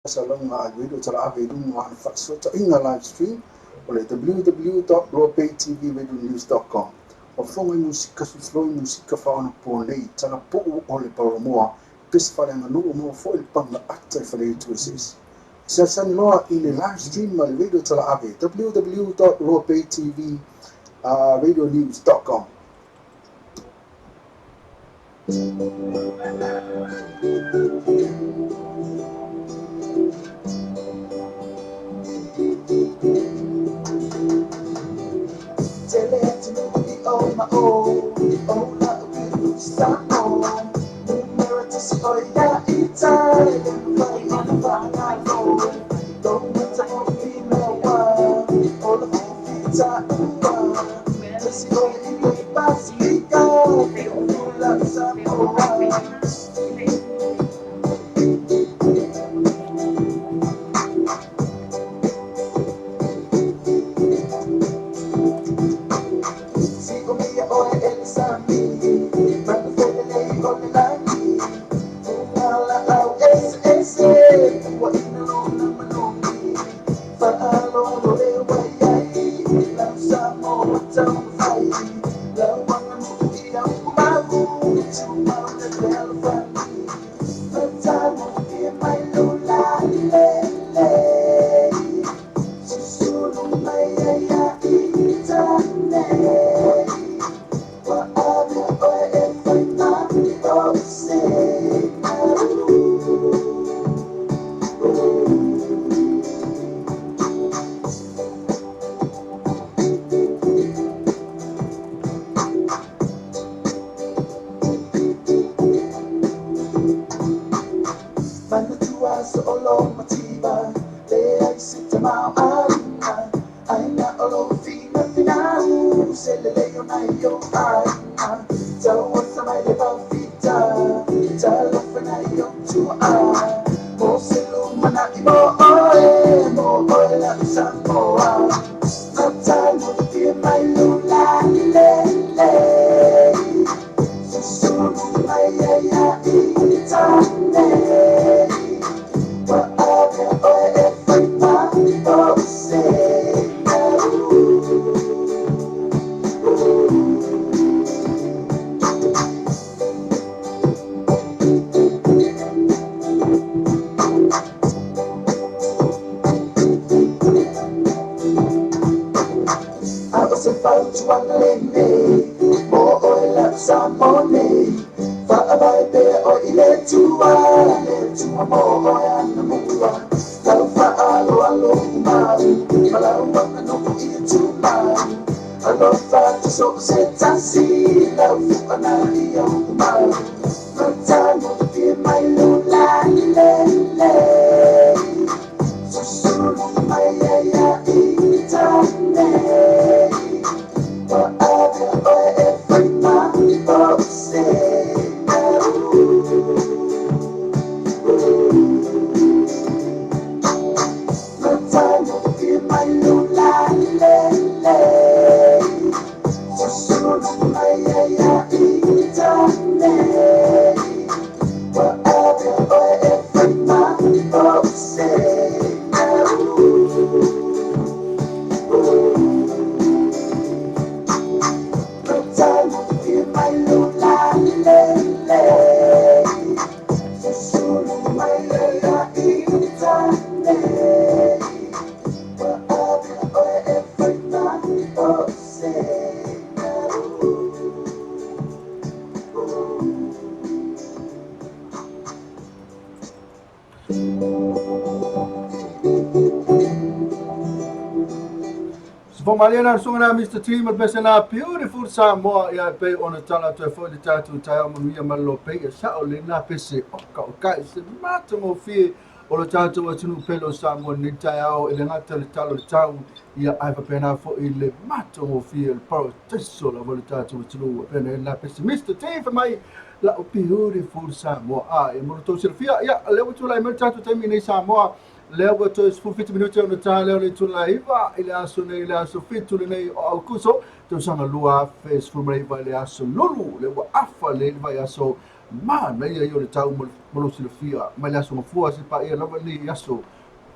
Faasalalauga a le Radio Talaave i luga o ana faasootaiga live stream o le www.loapaytvradionews.com. Ua fofoga i musika fifiloi musika faaonaponei talapuu o le Paulamoa pese faaleaganuu maua foi le paga ata i faleitu eseese. Fesoasoani loa i le live stream a le Radio Talaave www.loapaytvradionews.com. Tele atunuu i o ma o, o la'u piʻu Samoa, numera tasi o ia i tai, le mafai ona faagalo, lou matagofie o le fifitaua, tasi oe i le Pasefika, beautiful la'u Samoa. Siʻomia ʻoe e le sami, manufelelei o le lani, pugalaau eseese, puaʻina lona manogi, faaloalo e waiai, lau Samoa taumafai, lau aganuu ia ukumau, tumau le fealofani, matagofie mai lula lele, susulu mai ai ia itane. Manatua so'olo mativa, leai se tamaoaiga, aina o lou finafinau, se lelei o nai ou aiga, tauata mai le vaofita, talofa nai ou tuaa, mo se lumana'i mo oe, mo oe la'u Samoa, matagofie mai lula lele, susulu mai ai ia itane. Ua avea oe e fai ma ou sina. A o se fautuaga lenei mo oe la'u Samoa nei, faavae pea oe i le Atua, le Atua mo oe anamua, lau faaaloalo umau ma lau aganuu ia tumau, alofa atu so o se tasi, lau fu'ana ia ukumau, matagofie mai lula lele, susulu mai ai ia itane. Ua avea oe e fai ma ou sina. Matagofie mai lula lele, susulu mai ai ia itane. Ua avea oe e fai ma ou sina. Matagofie mai lula lele, susulu mai ai ia itane. Ua avea oe e fai ma ou sina. Somalia na suga na Mr. T ma le pese na Beautiful Samoa ia e pei ona tala atu ai foi le tatou taeao manuia ma le lopei e sa'o lena pese oka o kai se matagofie o le tatou atunuu pele o Samoa lenei taeao e le gata le tala o le tau ia ae faapena foi le matagofie o le parataiso lava o le tatou atunuu e pei ona i ai lena pese Mr. T fai mai la'u Beautiful Samoa a ia mo lo outou silafia ia lea ua tulai mai le tatou taimi nei Samoa Lea ua toe 17 minute ona ta lea o le itula 9 i le aso nei, le aso 7 lenei o Aukuso, tausaga 2019 i le aso Lulu, lea ua afa lelei le vaiaso Manaia ia o le tau ma lou silafia mai le Aso Gafua se paia lava lenei aso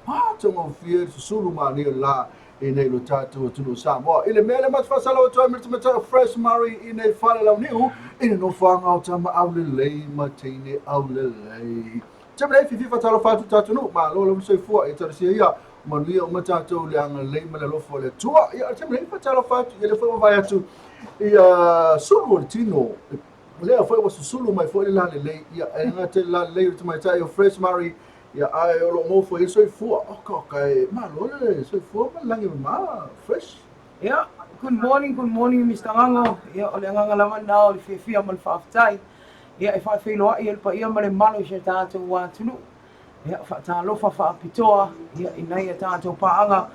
matagofie le susulu manaia o le la i nei lo tatou atunuu o Samoa. I le mea lea matou faasalalau atu ai ma le tamaitai o Fresh Murray i nei fale launiu i le nofoaga o tama aulelei ma teine aulelei. Taimi nei fiafia faatalofa atu tatou nuu, malo lava le soifua, ia talosia ia manuia uma tatou le agalelei ma le alofa o le Atua. Ia, o le taimi nei faatalofa atu, ia lea foi ua vaai atu ia sulu o le tino, lea foi ua susulu mai foi le lalelei, ia e gata i le lalelei o le tamaitai o Fresh Murray, ia ae o lo o maua foi le soifua. Oka oka e malo le soifua ma le lagi e mama, Fresh. Ia, good morning, good morning Mister Gago. Ia, o le agaga lava lena o le fiafia ma le faafetai. Ia, e faafeiloai e le paia ma le mamalu i si o tatou atunuu. Ia, faatalofa faapitoa, ia, i nai a tatou paaga,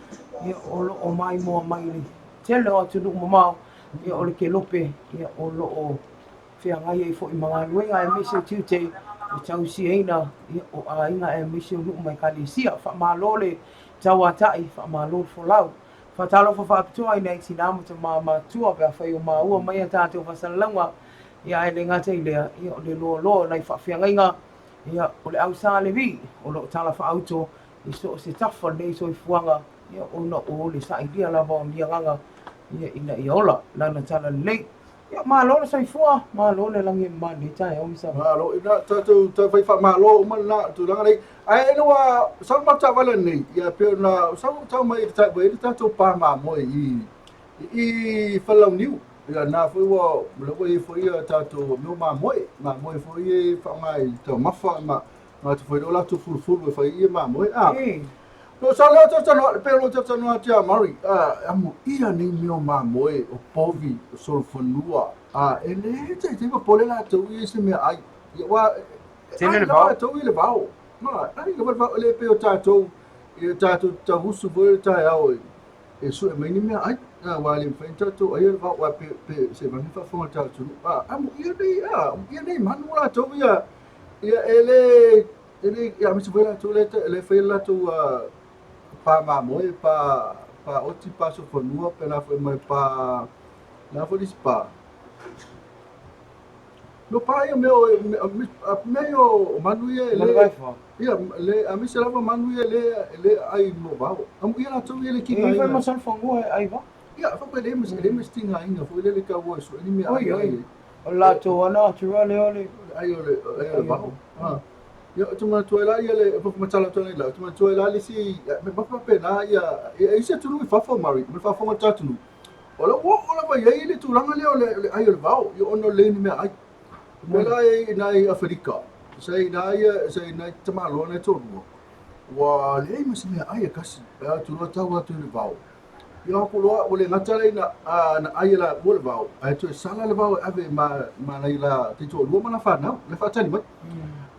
ia, o lo o maimoa mai i le tele o atunuu mamao, ia, o le kelope, ia, o lo o feagai ai foi ma galuega aemaise tiute e tausiaina, ia, o aiga aemaise o nuu ma ekalesia. Faamalo le tauatai, faamalo le folau. Faatalofa faapitoa i nai tina ma tama matutua pe afai o maua mai a tatou faasalalauga, ia ae le gata i lea, ia o le loaloa o nai faafeagaiga, ia o le au Sa Levi o lo o tala faauto i so o se tafa o lenei soifuaga, ia ona o le sailia lava o ni agaga ia ina ia ola lana talalelei. Ia malo le soifua, malo le lagi e mama i lenei taeao Misa. Malo, ina tatou taumafai faamalo uma lena tulaga nei. Ae ina ua sau ma taavale nei, ia pei ona sau tau mai i le tatou pa mamoe i i Falelauniu. Ia na foi ua lea ua i ai foi ia tatou mea o mamoe, mamoe foi e faaaoga i taumafa ma gata foi o latou fulufulu e fai ia mamoe. Ah. No sa leo talatalanoa, pei o lou talatalanoa atu ia Murray, amuia nei mea o mamoe, o povi, o solofanua, e le taitai popole latou ia i se meaai. Ia aua e ai lava latou i le vao. Ai lava le vao, e le pei o tatou, ia tatou tauusu foi le taeao e sue mai ni meaai. Aua e le mafai ona tatou aia le vao, aua pe, pe seivane faafofoga le tatou atunuu. Amuia nei, amuia nei manu latou ia, ia e le E le, ia aemaise foi latou lea lea e fai le latou pa mamoe, pa pa oti, pa solofanua, pēlā foi ma le pa, le a foi le isi pa? No pa ia mea o mea ia o manu ia e le, ia le aemaise lava manu ia le le ai mo vao. Amuia latou ia le tigaina. E i ai foi ma solofanua e ai vao. Ia, faapea e le ma se tigaina foi lele tau e sue ni mea ai. Oi, o le latou natural lea o le ai o le ai o le vao. Ia, ou te manatua ai la ia le matala atu nei la, ou te manatua ai la le isi, me ma faapena ia, ia isi atunuu i fafo, Murray, ma le faafofoga a le tatou atunuu, o la ua oo lava i ai le tulaga lea o le ai o le vao, ia ona o le leai o ni meaai. Pei la i ina i Aferika, sa i ina ia, sa i nai tamaloa nai toalua, ua leai ma se meaai e kasi, e atu loa tau atu i le vao. Ia aku loa, ua le gata lea ina na ai e la ua le vao, ae toe sala le vao e ave ma ma nai la taitoalua ma la fanau, le faatali mai.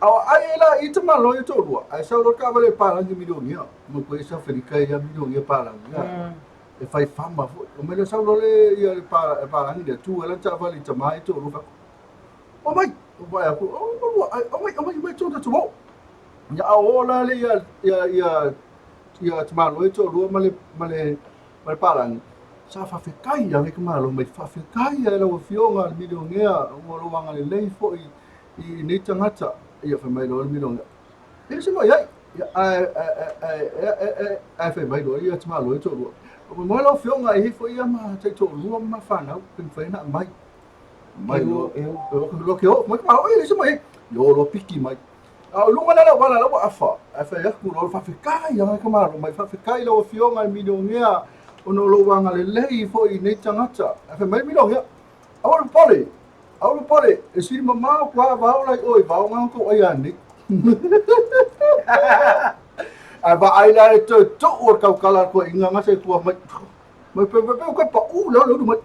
A o ai e la i tamaloa ia toalua, ae sau loa le taavale palagi milionea, ma koe i Aferika ia milionea palagi. E fai fama foi. O mai lea sau loa le ia le palagi lea, tu ai la le taavale i tama ia toalua fai atu, Omai, vaai aku, omai, omai, omai, tou tatou o. Ia a o la le ia ia ia ia tamaloa e toalua ma le ma le ma le palagi, sa faafetai lava i ka Malo mai, faafetai lava i lau Afioga le milionea ua lou agalelei foi i nei tagata. Ia fai mai loa le milionea, e le se mea o i ai. Ia, ae ae ae ae fai mai loa ia tamaloa e toalua, moe lau Afioga e i ai foi ia ma taitoalua ma fanau pe mafai ona aumai. Mai loa, loa ke o, mai ka Malo, e le se mea o i ai. Ia o loa piki mai. A o luga lea o le auala la ua afa, ae fai atu loa, faafetai lava ka Malo mai, faafetai i lau Afioga i le milionea ona o lou agalelei foi i nei tagata. Ae fai mai le milionea, aua le popole, aua le popole, e sili mamao kua vao la i o i vao nga tou ai anei. Ae vaai la le toe tuu o le tautala a le toeaina nga sa i tua mai, mai pe pe pe pau lea o le ulu mai.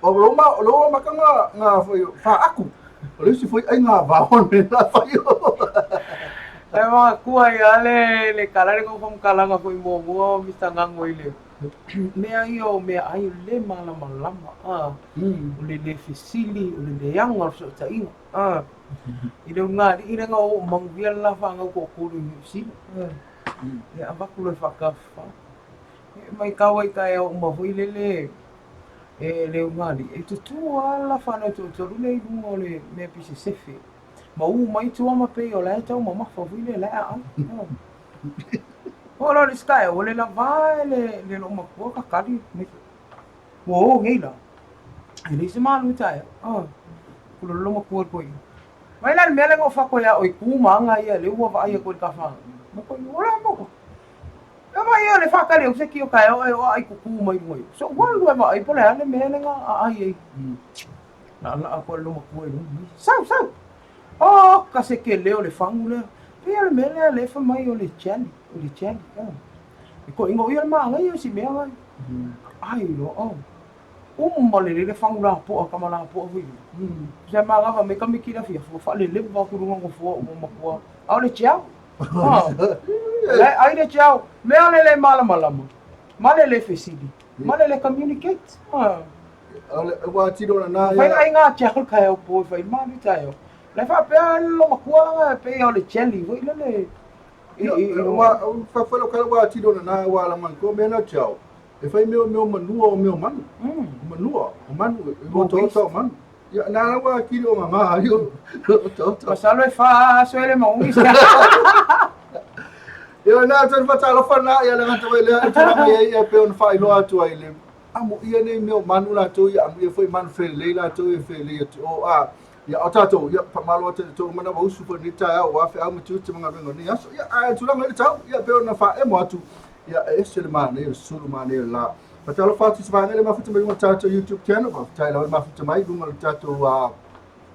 O lou ma lou amata nga nga foi fa aku. O le isi foi ai nga vao ne la fai o. E makua ia le le kala le kau whamkalanga foi muamua o Mr. Ngango i le mea ia o mea ai o le malamalama a o le le fesili o le leaga o le fesootaiga a i le ulugalii lea na oo manuia le la fanau toatolu i Niu Sila ia avatu loa e faatafafa e matau ai taeao uma foi lele. E le ugali, e tutū lava la fanau toatolu lea i luga o le mea pei se sefe. Ma ū mai tua ma pei o la e taumamafa foi lea la e aai. Oo loa i le isi taeao, ua le lava e le loomatua kakali. Ua o nei la. E leai se malu taeao. Oh. Kula loomatua i le toeaina. Vaai la i le mea lea na ou fai atu ai ia oe, tu ma aga ia lea ua vaai atu i le tafa. O le a mo? E vaai ia le faatali au se tio taeao ae o aai tutu mai luga i. So ua alu e vaai po o le a le mea lea na aai ai. Laalaa atu ai le loomatua i luga. Sau, sau! Oka se tele o le fagu lea. Pei o le mea lea lea e fai mai o le jelly, o le jelly. Oh. E toeaina o ia le manaia o si mea lai. Ai loa, oh. Uma lelei le fagu lapoa, tama lapoa foi lea. Se manava mai tamaiti i le afiafi, ua faaleleva atu i luga o le nofoa ua matua. A o le jiao. Oh. Le ai le jiao. Mea le le malamalama. Ma le le fesili. Ma le le communicate. Oh. Ua tino na nā Fai ai ngā jiao taeao po e fai malu taeao. Le faapea loomatua langa e pei o le jelly foi lele. Ua whawhai kala ua tino na nā ua la man ko mea na jiao. E whai meo meo manua o meo manu. O manua, o manu, e o to o manu. Ia nā la ua kiri o ngā ngā hari o to to. Masalo e fa so ele maungi. Ia nā tō whatalofa nā ia le ngata wai lea e tūranga ia ia pe ona whailoa atu ai le amo ia nei mea o manu latou ia amo ia foi manu felelei latou ia felelei atu o a ia o tatou ia faamalo atu i le tou manawa usu foi lenei taeao aua feau ma tiute ma galuega o lenei aso ia ae tulaga i le tau ia pei ona faaemo atu ia e ese le manaia o le sulu manaia o le la. Faatalofa atu i se vaega le mafuta mai luga o le tatou YouTube channel, faafetai lava le mafuta mai luga o le tatou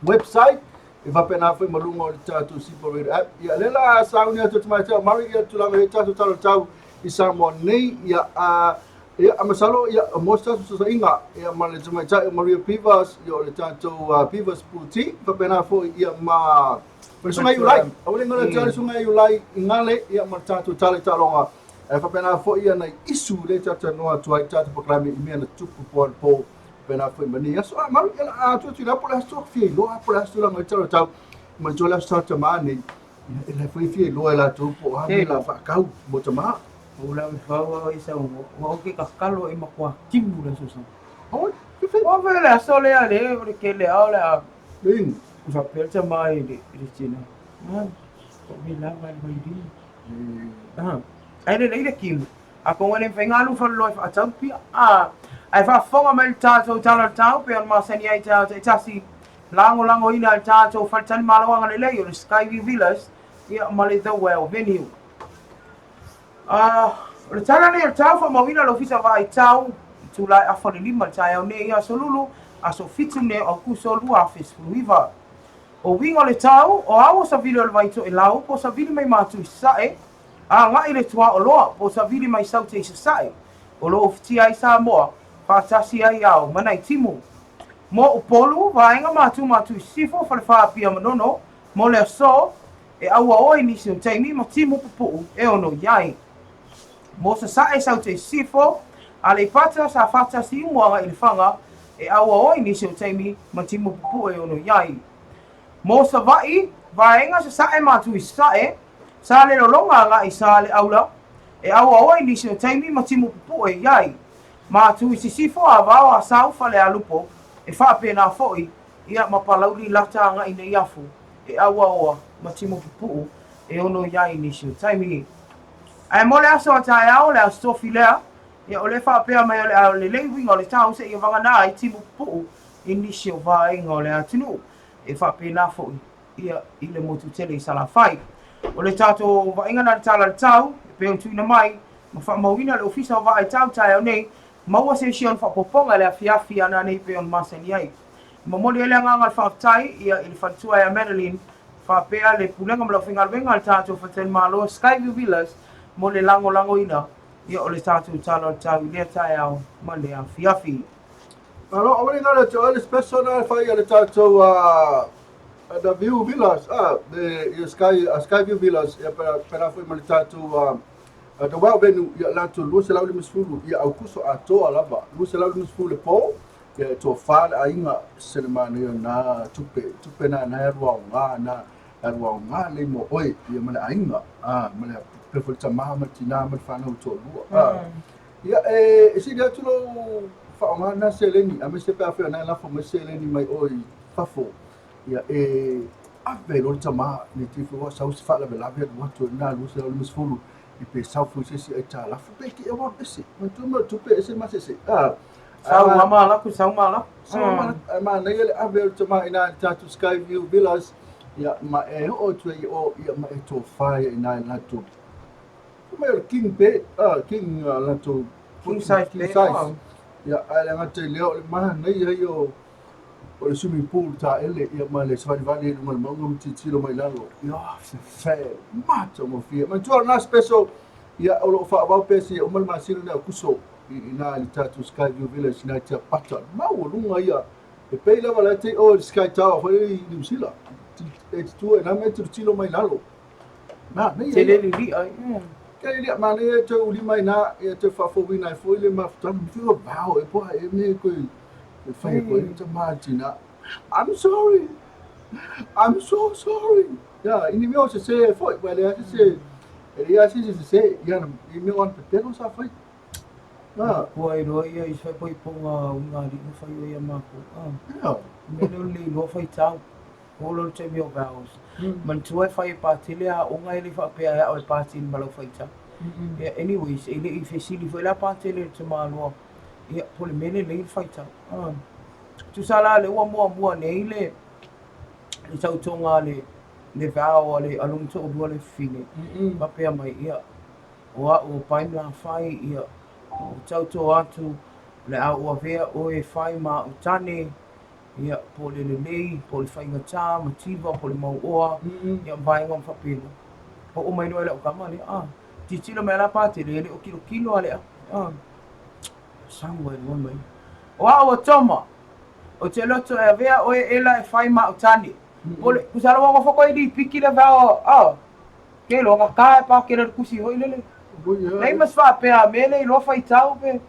website e faapena foi ma luga o le tatou Simple Radio app. Ia lea la sauni atu tamaitai o Murray ia tulaga i tatou tala o le tau i Samoa nei ia a ia a masalo ia mo se tatou fesootaiga ia ma le tamaitai o Maria Pivas ia o le tatou Pivas Boutique faapena foi ia ma ma le susuga Iulai aua le galo atu le susuga Iulai i Gale ia ma le tatou tala i taaloga ae faapena foi ia nai isu lea tatou talanoa atu ai tatou polokalame i mea na tupu po anapo faapena foi ma nei aso a malu ia a atu atu i la po o le a se tulaga fia iloa po o le a se tulaga i le tala o le tau ma le tole aso sa tama nei ia e la foi fia iloa e latou po o a mea la faakau mo tama. Ou la me fau au i sau ua ou ke kakalo i matua timu le aso sau. Oi, O fe le aso lea le o le kele ao le a Ing. faapea le tama i le tina. Ah, o me lava le vailima. Ah, ai lelei le kimu. Atonu e le mafai ona alu faleloa e faatau pia. A, ae faafofoga mai le tatou tala o le tau pei ona masani ai taeao taitasi, lagolagoina e le tatou faletalimalo agalelei o le Skyview Villas ia ma le The Well Venue. A, o le tala nei o le tau faamauina le Ofisa Vaai Tau i itula e afa o le lima i le taeao nei, Aso Lulu, aso 7 nei o Aokuso 2019. O uiga o le tau, o ao o savili o le vai Toelau po o savili mai Matu i Sasae, agai i le tuaoloa po o savili mai Saute i Sasae, o lo o ufitia ai Samoa, faatasi ai ao ma nai timu. Mo Upolu, vaega Matu Matu i Sisifo, Falefa Apia Manono, mo le aso, e auaoa i nisi o taimi ma timu pupuu e ono i ai. Mo Sasae Saute i Sisifo, Aleipata, Safata, Siumu agai i Lefaga, e auaoa i nisi o taimi ma timu pupuu e ono i ai. Mo Savaii, vaega Sasae Matu i Sasae, Salelologa agai i Saleaula, e auaoa i nisi o taimi ma timu pupuu e i ai. Matu i Sisifo, Avao, Asau, Falealupo, e faapena foi, ia ma Palauli lata agai i Neiafu, e auaoa ma timu pupuu e ono i ai i nisi o taimi. Ae mo le aso a taeao, le Aso Tofi lea, ia o lea e faapea mai o le a lelei uiga o le tau seia vagana ai timu pupuu i nisi o vaega o le atunuu. E faapena foi ia i le motu tele i Salafai. O le tatou vaaiga na le tala le tau, e pei ona tuuina mai, ma faamauina le Ofisa o Vaai Tau taeao nei, maua se isi ona faaopoopoga i le afiafi ana nei pei ona masani ai. E momoli ai le agaga o le faafetai ia i le faletua ia Madeline, faapea le Pulega ma le Aufaigaluega a le tatou Faletalimalo Skyview Villas mo le lagolagoina ia o le tatou tala o le tau i lea taeao ma lea afiafi. Malo, aua ne i galo ia te oe le special na e fai a le tatou The View Villas, the Sky Sky View Villas, ia pera foi ma le tatou The Well Venue, ia latou 250 ia Aukuso atoa lava, 250 le po, ia e toafa le aiga se le manaia na tupe, tupe na na e alu aoga, na e alu aoga lelei mo oe, ia ma le aiga, ma le pea foi le tama ma le tina ma le fanau e toalua. Ia e sili atu lou Faaaoga lena seleni, aemaise pe afai o lena e lafo mai seleni mai o i fafo, ia e ave ai loa le tama ne i te i foi ua sau se faalavelave alu atu ai lena $250 i pe sau foi se isi aitalafu pe te i ua alu ese. Manatua mea o le tupe e ese ma se ese. A, Sau lava ma alu atu, sau ma alu atu. Sau ma alu atu. Ae manaia le ave o le tama i ina i le tatou Skyview Villas, ia ma e oo atu ai i o, ia ma e tofa ai i ina i le latou Fai mai o le king bed, king latou King size king bed. size. Ia, ae le gata i lea, o le manaia ia o o le swimming pool taele ia ma le savalivali i luga o le mauga ma tilotilo mai lalo. Ia, fefe, matagofie. Manatua o lena special, ia, o lo o faaauau pea seia uma le masina lenei o Aokuso i ina i le tatou Skyview Village i ina i Tiapata. Maualuga ia. E pei lava la e te i o i le Sky Tower foi lea i Niu Sila. E te tu ai i ina ma e tilotilo mai lalo. Manaia Tele ia. lili'a ai. Tele lili'a, manaia e toe ulima i ina, ia toe faafouina ai foi le mafutaga. Fiu vao e po a e me koe e fai e koe tama tina. I'm sorry. I'm so sorry. Ia, i ni mea o sese foi, ua leai se se, e leai se se sese, ia i mea o ana pepelo sa fai. Ah. Kua iloa ia i fai poipoga uiga alii na fai o ia mākou. Ah. Ia. Mea lea o le iloa faitau. Oo loa le taimi o vows. Manatua e fai e Patele aoga e le faapea e ao e Patele ma lau faitau. Ia anyways, e le i fesili foi la Patele i le tamaloa, ia po o le mea lelei le faitau. Ah. Tusa la lea ua muamua nei le le tautoga a le le vow a le a lona toalua le fafine. Faapea mai, ia o au o Paim Lafai, ia ua tauto atu o le a ou avea oe e fai ma au tane, ia, po o le lelei, po o le faigata, mativa, po o le mauoa, ia, ma vaega uma faapena. Oo mai loa i lau tama lea, ah, tilotilo mai lava la Patele, e le o tilotilo lava le ave, ah, sau ai loa mai. O au o Toma, ou te loto e avea oe ela e fai ma au tane. Po le, tusa la ua nofo koe i lipiki le vao, ah, ke loa na ka e Patele le kusi hoi lele. Leai ma se faapea, me le iloa faitau pe.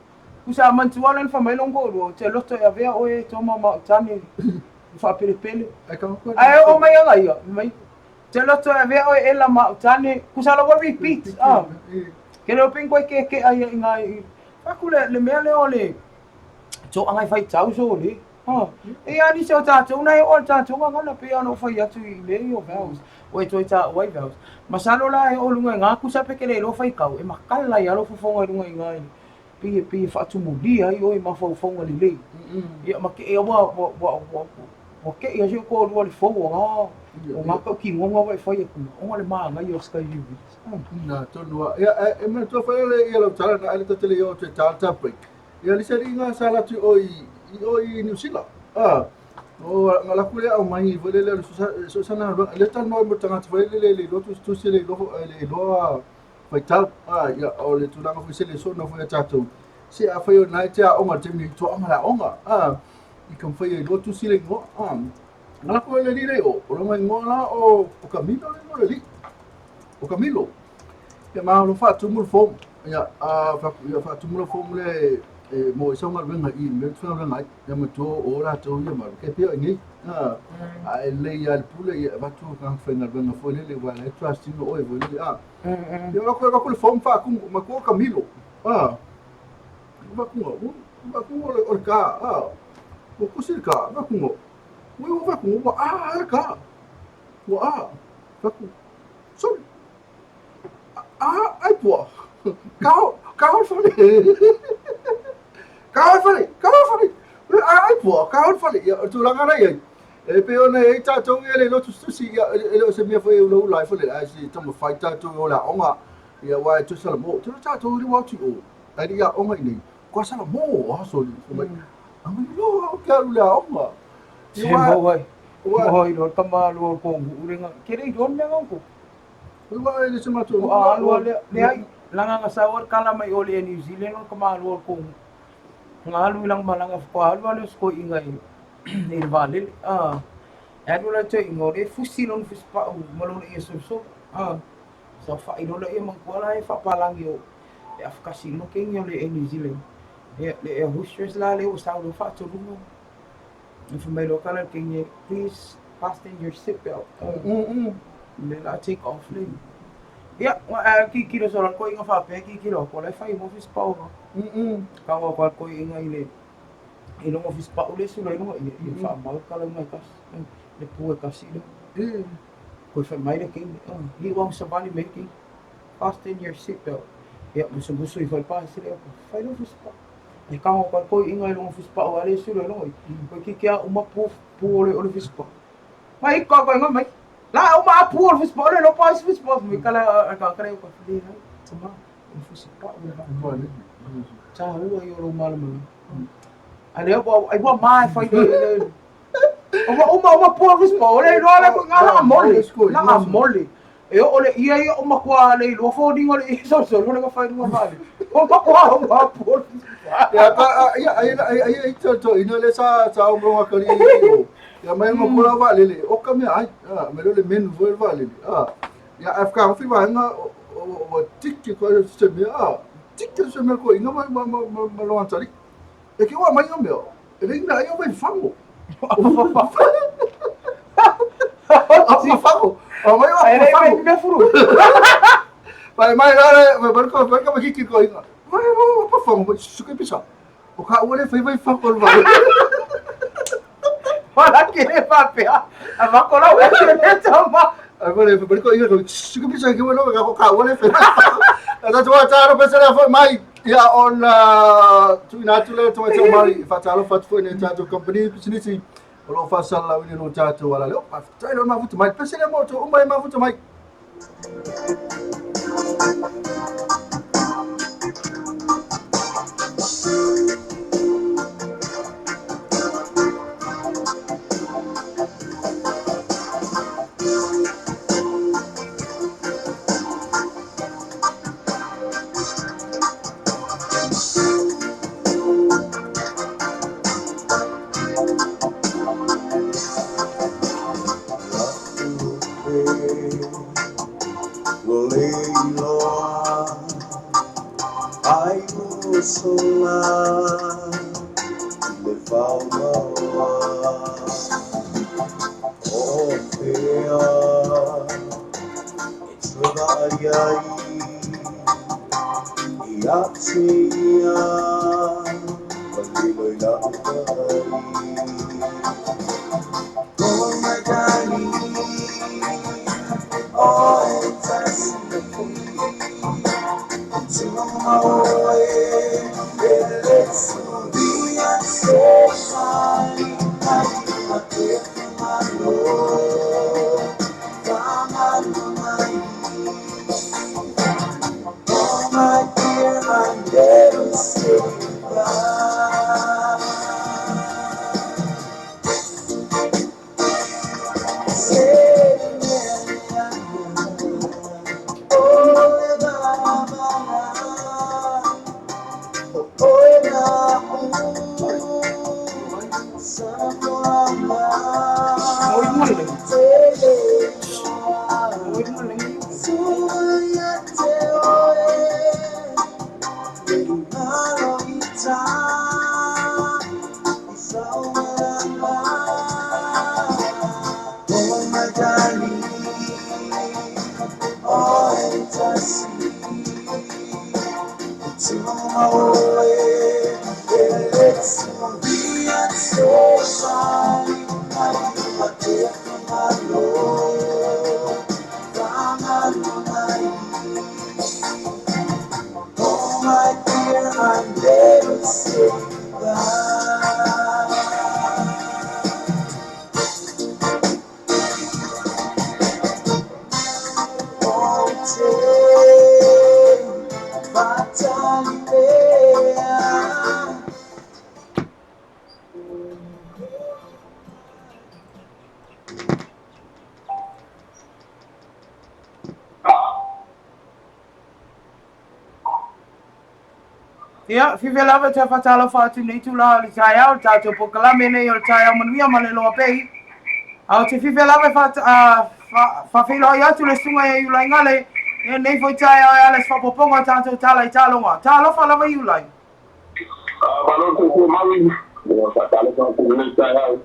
Tusa a manatua lea na fai mai lona toalua, ou te loto e avea oe e Toma ma au tane i faapelepele. Ae oo mai ana ia, fai mai, Ou te loto e avea oe Ela ma au tane, tusa la ua repeat, ah. Ke leo pei koe keke'a ia i ngā i, fai atu le, le mea lea o le toaga e faitau so le. Ah. E ia nisi o tātou na e oo le tātou gagana pei ona ou fai atu i mea ia o vows. Ua e toe tāua ai vows. Masalo la e oo lunga i ngā kusa pe ke le iloa faitau, e makala ai lou fofoga i lunga i ngā i Pei e pei e faatumulia ai oe i mafaufauga lelei. Ia ma ke ua ua ua ua ua keʻi a si ou toalua le fou o ngā o ngā tautinoga ua e fai atu na ona le manaia o Skyview Village. Na tonu a. Ia e manatua foi le ia lau tala na ale tatele i o te tala ta break. Ia lisa li ngā sa latu o i i o i New Zealand. Ah. O nga laku le au mai foi le le so sana le talanoa mo tagata foi le le le lotu tusi le lo le loa Faitau, ā, ia, o le tulaga foi se lesona foi a tatou, se afai o lena e te aoga i le taimi nei, toaga le aoga, ā, i ka mafai ai loa tusi le igoa, ā. Na lako e le alii lea i o, o lona igoa la o, o Camilo le igoa o le alii, o Camilo. Ia ma o lo o faatumu le form, ia, ā, fai atu, ia faatumu lau form lea e, e mo i sau galuega i i le mea e te faigaluega ai, ia matua o latou ia ma ke pea i nei, ā, a e lelei lava i le pule, ia e avatu tagata faigaluega foi lele, aua o la e trust ina oe foi lele, ā. Ia avatu avatu le form faatumu, matua o Camilo, ā, avatuga, avatuga o le, o le ka, ā, ua tusi le ka, avatuga, ua ua avatuga, ua a le ka, ua a, avatu, sorry, a, ai pua, kao, kao le fale, kao le fale, kao le fale, a, ai pua, kao le fale, ia, o le tulaga la i ai, E pei ona i ai tatou ia le iloa tusitusi, ia, e le o se mea foi e ulaula ai foi le, ae se i taumafai tatou e o le aoga, ia, aua e toe salamo. Tino tatou i le ua atu i o, ae le i aoga i nei, kua salamo a soli, fai mai, a mai loa ou te alu i le aoga. Ia, Se aua, maua ai, aua, maua ai loa le tama aloa o le kongu'u le ga, ke le iloa le mea ga outou. aua e le se matou Ko nuu la, a aloa ua, lea, leai, leaga na sau a le kala mai o le New Zealand o le tama aloa o le kongu'u. Na alu i lana malaga faatoa alu lava lea o se toeaina i i le vaalele a e alu la le toeaina o lea e fusi lona fusipau ma lona ie solosolo a saofai loa laia manatua la e faapalagi o e afakasi uma kegi o le Air New Zealand ia le air hostess la lea ua sau loa faatoluga na fai mai loa kala le kegi please fasten your seat belt le la take off le ia ae tilotilo solo le toeaina faapea tilotilo atu o la e fai uma fusipau ka ua atu lava le toeaina i le. I luga o fisipau le isi loa i luga ia ia faamau kalauga e tasi le pu e tasi lea. Toe fai mai le teine, ia ua savali mai le teine, fasten your seat belt. Ia musumusu ifo ai le pasese lea, fai lou fisipau. Ae tago atu lava le toeaina i luga o fisipau a le isi loa i luga ia, toeitiiti lava uma pu pu o le fisipau. Mai ka koe mai. La uma a pu o le fisipau le lopa isi fisipau. Mai kala a ka kala ka leai, tama, o le fisipau le vaa. Taua ia o lou malamalama. A lea ua ai ua ma e fai le ua uma uma pua fisipau o le iloa le ko ngā langa mole. Langa mole. E oo le ia ia o matua le iloa foliga o le ia solosolo le ka fai luga vale. O matua o ma pua. Ia ka ia ai ai ai ai to to ina le sa sa o mo ka li o. Ia mai mo kola va lele o ka mea ai. Ah me le menu foi va lele. Ah ia afka o fi va nga o tiki ko se mea ah tiki se mea ko ina ma ma ma ma lo antari. E ke ua mai o mea. E le ina ai o mai fango. Apa fango. O mai o Ai le fango. mai mea furu. Vai mai la le vai vai ko vai ko kiki ko ina. Vai vai pa fango suke pisa. O ka ua le fai vai fango le vai. Wala ke le faapea. A mako lau e le tama. Ai vai le vai ko ina ko suke pisa ke welo ka ko ka ua le fai vai fango. Ta tua ta ro pesa le foi mai ia on tuina atu le tua tau mari whatalofa atu foi nei tātou company pisinisi o lo whasalalauina no tātou ala leo. Faafetai le mafuta mai. Pese le mo tō uma e mafuta mai. Ai ua sola le faomaoa o fea e tuvaai ai ia te ia ua lilo i lau vaai. Oh my darling, oh e tasi Oh my dear, I never say goodbye. Oi mo le. Oi mo le. Oh my darling, oh Oh my dear, I never say goodbye. Ia, fiafia lava e toe faatalofa atu i lenei itula o le taeao, le tatou polokalame lenei o le taeao manuia ma le loa pei. A ou te fiafia lava e faafeiloai atu le susuga ia Iulai Gale i lenei foi taeao e ala i se faaopoopoga o tatou tala i taaloga. Talofa lava Iulai. Malo le soifua maui, ua faatalofa atu i lenei taeao.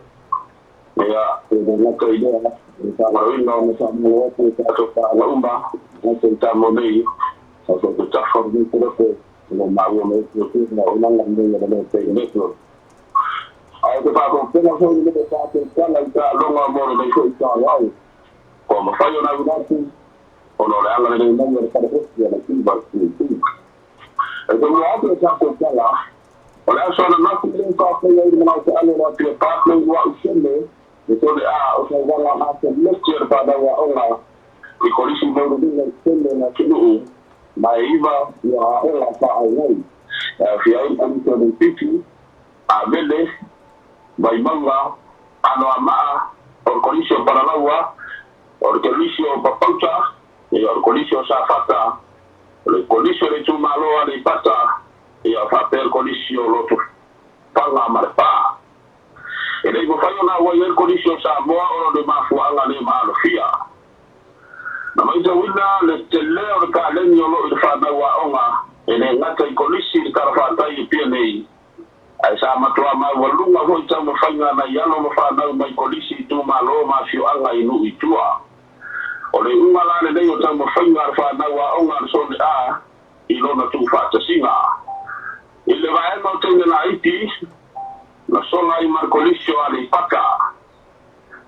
Ia, e manatu i lea, le faamaloina ona faamalo atu i tatou paaga uma, aemaise i Samoa nei, o tatou tafa o lenei poloto, o lo o maua mai ai fuafuaga o auaunaga nei a le Lote Network. Ae ou te faafogafoga foi i le tatou tala i taaloga mo lenei foi taeao. Ua mafai ona auina atu ona o le agalelei mai o le Faleofi a le Atua i le E tomua atu le tatou tala, o le aso ananafi lea sa faia ai le manao taalo o le Apia Parkway ua ausene le sone A o tauvaga afeleti a le fanau aoga i Kolisi Maualuluga i totonu o le atunuu ma e iva ia aoga faaauau e aofia ai le Kolisi o Leififi, Avele, Vaimauga, Anoamaa, o le Kolisi o Palalaua, o le Kolisi o Papauta, ia o le Kolisi o Safata, o le Kolisi o le Itumalo o Aleipata, ia faapea le Kolisi o Lotofaga ma Lepa. E le i mafai ona auai ai le Kolisi o Samoa ona o ni mafuaaga le maalofia. Na matauina le tele o le kaleni o lo o i le fanau aoga e le gata i Kolisi i le talafatai i Apia nei, ae sa matuā maualuga foi taumafaiga a nai alo ma fanau mai Kolisi itumalo ma afioaga i nuu i tua. O le iuga la lenei o taumafaiga a le fanau aoga a le Sone A i lona tuufaatasiga. I le vaega o teine laiti, na sola ai ma le Kolisi o Aleipata.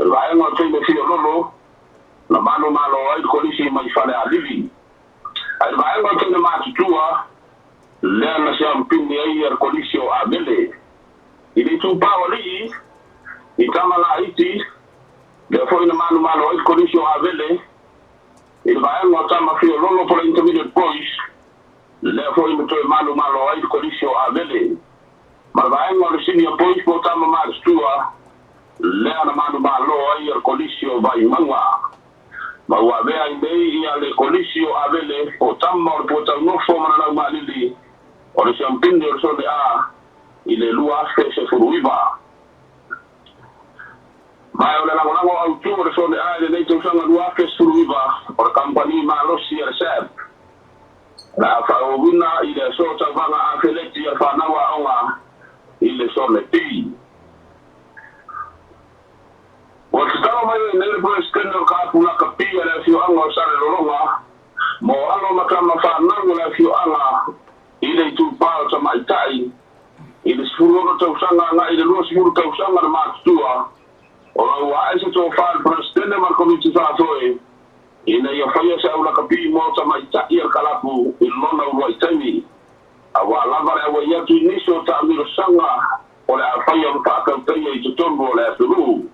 I le vaega o teine fiololo, na manumalo ai le Kolisi mai Falealili. Ae i le vaega o teine matutua, lea na siampini ai le Kolisi o Avele. I le itupa o alii, i tama laiti, lea foi na manumalo ai le Kolisi o Avele. I le vaega o tama fiololo po o le Intermediate Boys, lea foi na toe manumalo ai le Kolisi o Avele. Ma le vaega o le Senior Boys po o tama matutua, lea na manumalo ai le Kolisi o Vaimauga. Ma ua avea ai nei ia le Kolisi o Avele o tama o le Puataunofo ma Lalaumalili o le Siampini o le Sone A i le 2019. Ma o le lagolago autu o le Sone A i lenei tausaga 2019 o le kamupani malosi a le SAB. O le a faaauauina i le aso tauvaga afeleti a le fanau aoga i le Sone B. Ua tatalo mai ai nei le Peresetene o le Kalapu Lakapi a le afioaga o Salelologa mo alo ma tama fanau o le afioaga i le itupa o tamaitai i le 16 tausaga agai i le 20 tausaga le matutua ona ua ae se tofa i le Peresetene ma le Komiti Faafoe ina ia faia se au lakapi mo tamaitai a le kalapu i lona uluai taimi aua lava le auai atu i nisi o taamilosaga o le a faia ma faatautaia i totonu o le atunuu.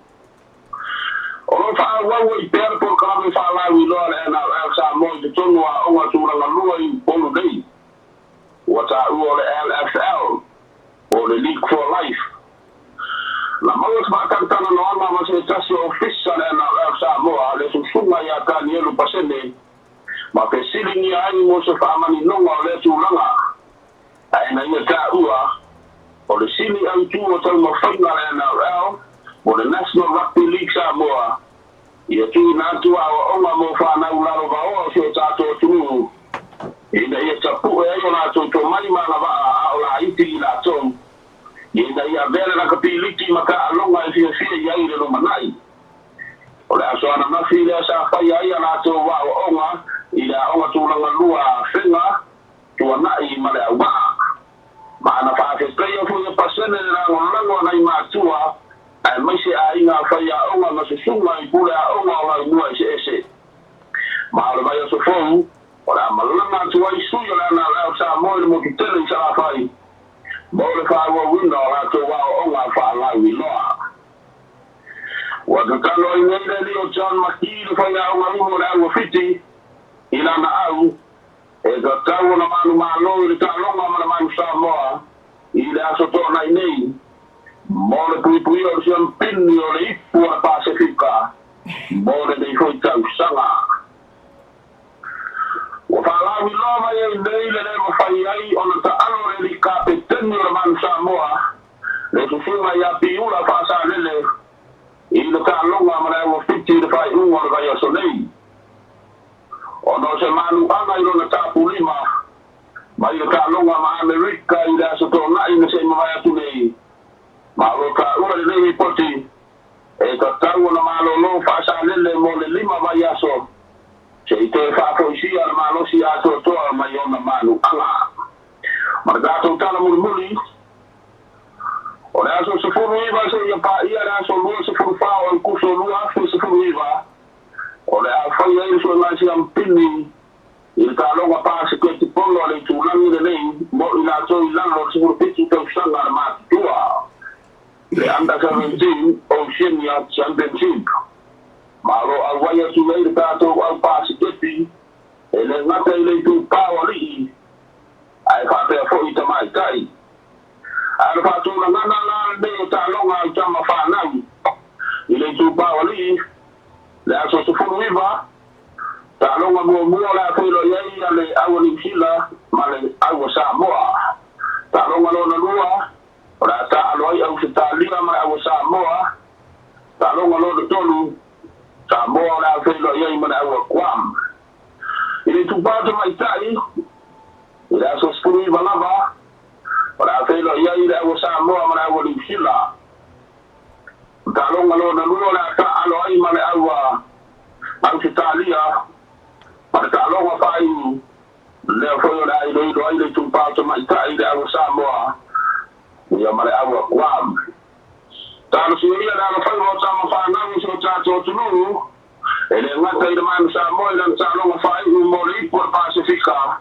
O lo o faaauau ai pea le polokalame faalauiloa a le NRL Samoa i totonu o aoga tulaga lua i Upolu nei. Ua taua o le LFL po o le League for Life. Na maua se faatalatalanoaga ma se tasi o ofisa a le NRL Samoa, le Susuga ia Tanielu Pasene, ma fesiligia ai mo se faamaninoga o lea tulaga. Ae na ia taua, o le sini autu o taumafaiga a le NRL mo le National Rugby League Samoa, ia tuuina atu aoaoga mo fanau lalovaoa o si o tatou atunuu, ina ia tapue ai o latou tomai ma agavaa a o laiti i latou, ina ia avea le lakapiliki ma taaloga e fiafia i ai i le lumanai. O le aso ananafi lea sa faia ai a latou aoaoga i le aoga tulaga lua a Afega, Tuanai ma le auvaa. Ma na faafetaia foi e Pasene le lagolago a nai matua aemaise aiga faiaoga ma susuga i pule aoga o laumua eseese. Ma o le vaiaso fou, o le a malaga atu ai sui o le NRL Samoa i le motu tele i Salafai mo le faaauauina o latou aoaoga faalauiloa. Ua tatalo ai nei le alii o John McKee le faiaoga uma o le au o Fiti i lana au E tatau ona manumalo i le taaloga ma le Manu Samoa i le Aso Toonai nei mo le puipuia o le siampini o le Ipu o le Pasefika mo lenei foi tausaga. Ua faalauiloa mai ai nei le le mafai ai ona taalo le alii kapeteni o le Manu Samoa, le Susuga ia Piula Faasalele i le taaloga ma le Auofiti i le faaiuga o le vaiaso nei. Ona o se manuaga i lona tapulima mai le taaloga ma Amerika i le Aso Toonai na se i mavae atu nei, ma o lo o taua i lenei lipoti, e tatau ona malolo faasalele mo le lima vaiaso se i toe faafoisia le malosi atoatoa mai ona manuaga. Ma le tatou tala mulimuli, O le aso 19 seia paia le aso 24 o Aokuso 2019, o le a faia ai le suegae siampini i le taaloga paseketipolo a le itulagi lenei mo i latou i lalo o le 17 tausaga a le matutua, le Under 17 Oceania Championship. Ma o lo o auai atu i ai le tatou au pasiketi e le gata i le itupa o alii ae faapea foi i tamaitai. A o le faatulagaga la lenei o taaloga a tama fanau i le itupa o alii, le aso 19, taaloga muamua o le a feiloai ai a le au a Niu Sila ma le au a Samoa. Taaloga lona lua, o le a taaalo ai Ausetalia ma le au a Samoa. Taaloga lona tolu, Samoa o le a feiloai ai ma le au a Guam. I le itupa tamaitai, i le aso 19 lava, o le a feiloai ai le au a Samoa ma le au a Niu Sila. O le taaloga lona lua o le a taaalo ai ma le au a Ausetalia, ma le taaloga faaiu lea foi o le a iloilo ai le itupa tamaitai i le au a Samoa ia ma le au a Guam. Talosia ia le alofaiva o tama fanau i si o tatou atunuu, e le gata i le Mana Samoa i lana taaloga faaiu mo le Ipu o le Pasefika,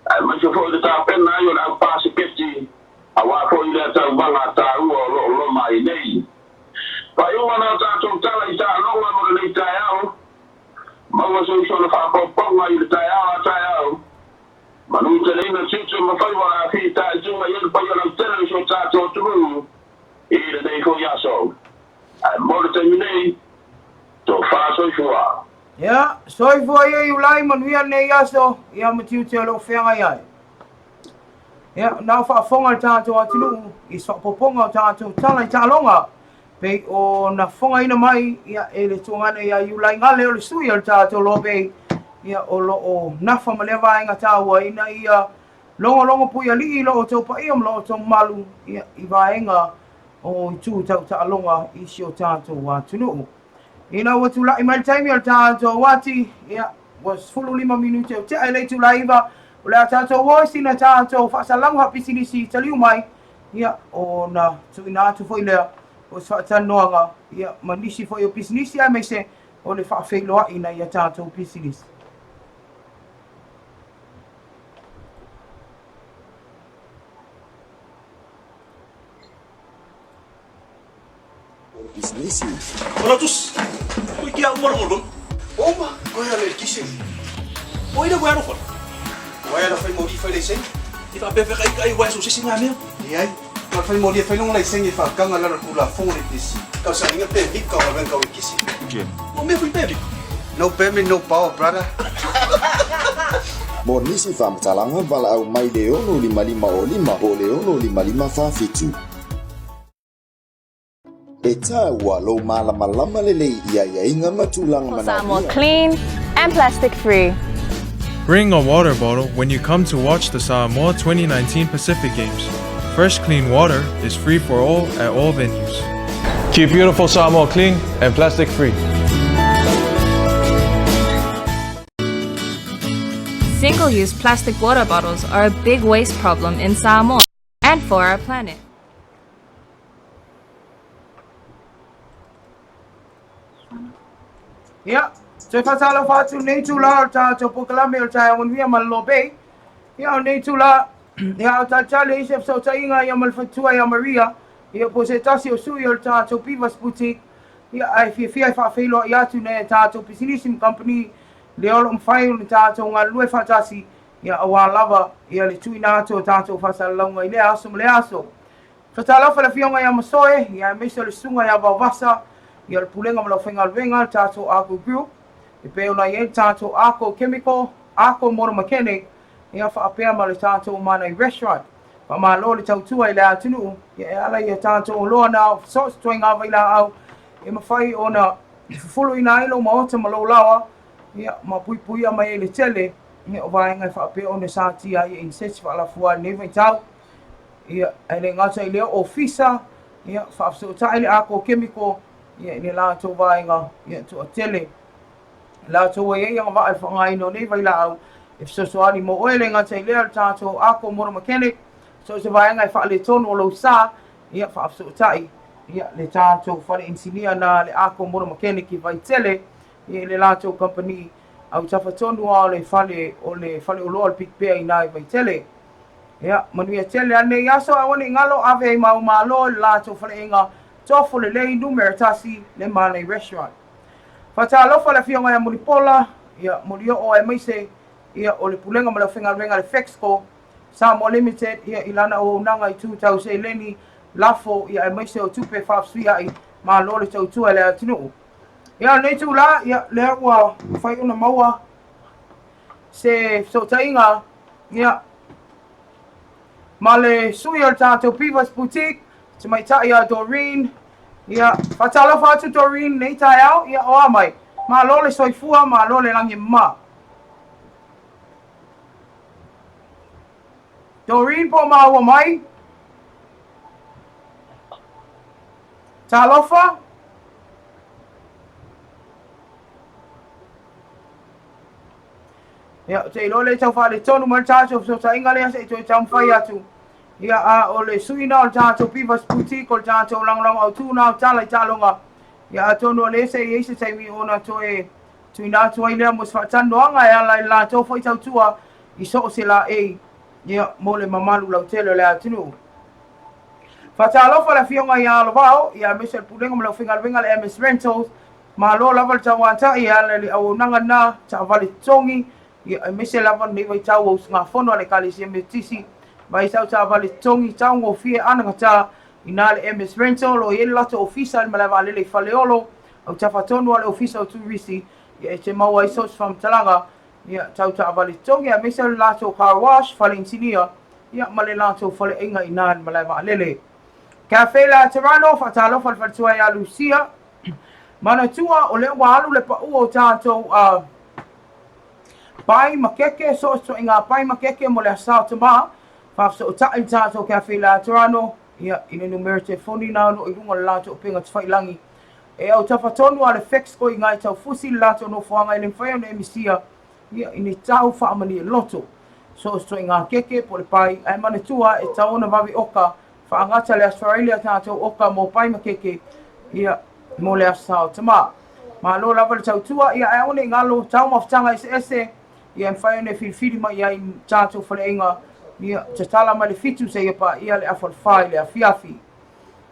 aemaise foi le tapena ai o le au pasiketi aua foi lea tauvaga taua o lo o loma ai nei. Faaiuga na o tatou tala i taaloga mo lenei taeao, maua se uso na faapaopaoga i le taeao a taeao, manuteleina tiute ma faiva o le a fitaituga i ai le paia lautele o si o tatou atunuu i lenei foi aso. Ae mo le taimi nei, tofa soifua. Ia, soifua ia Iulai, manuia lenei aso, ia ma tiute o lo o feagai ai. Ia, na o faafofoga le tatou atunuu i se faaopoopoga o tatou tala i taaloga, pei ona fofogaina mai ia, e le tuagana ia Iulai Gale o le sui o le tatou Lobe, ia, o lo o nafa ma lea vaega taua ina ia logologo puialii lo outou paia ma lo outou mamalu ia, i vaega o itu tau taaloga i si o tatou atunuu. Ina ua tulai mai le taimi o le tatou ati, ia, ua 15 minute o tea i le itula e 9, o le a tatou o i sina tatou faasalalauga faapisinisi i taliu mai, ia, ona tuuina atu foi lea o se faatalanoaga, ia, ma nisi foi o pisinisi aemaise o le faafeiloai i nai a tatou pisinisi. Pisinisi. Ola tus. Ko kia uma lo lon. Uma, ko hea le kisi. O ina wa ro. Wa ala fai mori fai le seng. Ti fa pe fe kai kai wa so sisi ngā mea. Ni ai. Ka fai mori fai long le seng e fa kanga la kula fong le kisi. Ka sa inga pe vik ka wa ka kisi. O me fui pe vik. No permit, no power, brother. Mo nisi faamatalaga valaau mai le 6 5 o 5 po o le 6 5 47. E tāua lou malamalama lelei i aiaiga ma tulaga Samoa manaomia. clean and plastic free. Bring a water bottle when you come to watch the Samoa 2019 Pacific Games. Fresh, clean water is free for all at all venues. Keep beautiful Samoa clean and plastic free. Single use plastic water bottles are a big waste problem in Samoa and for our planet. Ia, toe faatalofa atu i lenei itula o le tatou polokalame o le taeao manuia ma le Lobe. Ia, o lenei itula, ia, o talitali ai se fesootaiga ia ma le faletua ia Maria, ia po o se tasi o sui o le tatou Pivas Boutique, ia, ae fiafia e faafeiloai atu nai a tatou pisinisi ma kamupani lea o lo o mafai ona tatou galulue faatasi, ia, aua lava ia le tuuina atu o tatou faasalalauga i lea aso ma lea aso. Faatalofa i le Afioga ia Masoe, ia aemaise o le Susuga ia Vaovasa, ia o le Pulega ma le Aufaigaluega, le tatou Arco Group, e pei ona i ai le tatou Arco Chemical, Arco Motor Mechanic, ia faapea ma le tatou Manai Restaurant. Faamalo le tautua i le atunuu, ia e ala i a tatou oloa na o so o se ituaiga vailaau e mafai ona fufuluina ai lou maota ma lou laoa, ia ma puipuia mai ai le tele ia, o vaega e faapea ona satia ai e iniseti faalafua i lenei vaitau. Ia, ae le gata i lea ofisa, ia, faafesootai le Arco Chemical, ia, i le latou vaega, ia, toatele. Latou e i ai agavaa i le faaaogaina o nei vailaau e fesoasoani mo oe, e le gata i lea o le tatou Arco Motor Mechanic, so o se vaega e faaletonu o lou sa, Ia, faafesootai, ia, le tatou fale inisinia na le Ako Motor Mechanic i Vaitele, ia, i le latou kamupani autafa tonu lava o le fale o le faleoloa o le Big Bear i ina i Vaitele. Ia, manuia tele anei aso, aua ne i galo, ave ai ma au malo i le latou faleaiga tofo lelei numera tasi, le Malay Restaurant. Faatalofa le Afioga ia Mulipola, ia, Molioo aemaise, ia, o le Pulega ma le Aufaigaluega a le Fexco, Samoa Limited, ia, i lana auaunaga i itu tau seleni, lafo, ia, aemaise o tupe faafesuia'i, malo le tautua i le atunuu. Ia, o lenei itulā, ia, lea ua mafai ona maua se fesootaiga, ia, ma le sui o le tatou Beavers Boutique, tamaitai ia Doreen. Ia, faatalofa atu Doreen nei taeao, ia, o a mai? Malo le soifua, malo le lagi e mama. Doreen po o maua mai? Talofa? Ia, ou te iloa lea e tau faaletonu mai le tatou fesootaiga lea se i toe taumafai atu. Ia, a o le suina o le tatou Beavers Boutique, o le tatou lagolago autu na o tala i taaloga. Ia, atonu o lea se i ai se taimi ona toe tuuina atu ai lea mo se faatalanoaga e ala i le latou foi tautua i so o se laei, ia, mo le mamalu lautele o le atunuu. Faatalofa le Afioga ia Alovao, ia aemaise o le Pulega ma le Aufaigaluega a le MS Rentals, malo lava le tauatai e ala i le auaunaga lena, taavale totogi, ia aemaise lava lenei vaitau o usugafono a le Ekalesia Metotisi, vaai sau taavale totogi, taugofie, anagata, ina le MS Rental, o lo o i ai le latou ofisa i le malae vaalele i Faleolo, autafa tonu lava o le ofisa o Turisi, ia e te maua ai so o se faamatalaga, ia tau taavale totogi, aemaise o le latou car wash, fale inisinia, ia ma le latou faleaiga i ina i le malae vaalele. Cafe Laterano, faatalofa i le faletua ia Lucia. Manatua, o lea ua alu le pau o tatou uh, pai ma keke, so o se ituaiga pai ma keke mo le Aso Tama, faafesootai le tatou Cafe Laterano, ia, i le numera telefoni na o lo o i luga o le latou upega tafailagi. E autafa tonu lava le Fexco i Ngāi Taufusi le latou nofoaga e le mafai ona e misia, ia, i ni tau faamalie loto. So o se ituaiga keke po o le pai, ae manatua e tatau ona vave oka, faagata le Aso Faraile a tatou oka mo pai ma keke, ia, mo le Aso Sa o Tama. Malo lava le tautua, ia, ae aua ne i galo, taumafataga eseese, ia e mafai ona e filifili mai ai i tatou faleaiga, ia, tatala mai le 7 seia paia le afa o le 4 i le afiafi.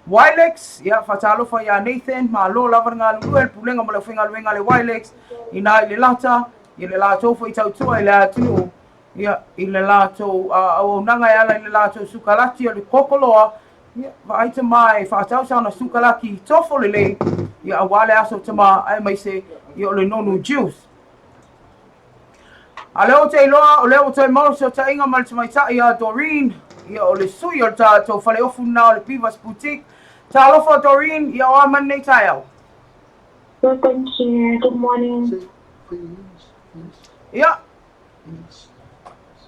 Wilex, ia, faatalofa ia Nathan, malo lava le galulue, le pulega ma le aufaigaluega a le Wilex, ina i le lata, i le latou foi tautua i le atunuu, ia, i le latou auaunaga e ala i le latou sukalati o le kokoloa, ia, vaai tama e faatau sana sukalaki tofo lelei, ia, aua le aso tama, aemaise, ia, o le nonu juice. A lea ou te iloa, o lea ua toe maua le fesootaiga ma le tamaitai ia Doreen, ia o le sui o le tatou faleofu lena o le Beavers Boutique. Talofa Doreen, ia o a mai lenei taeao? Well, thank you. Good morning. Yeah.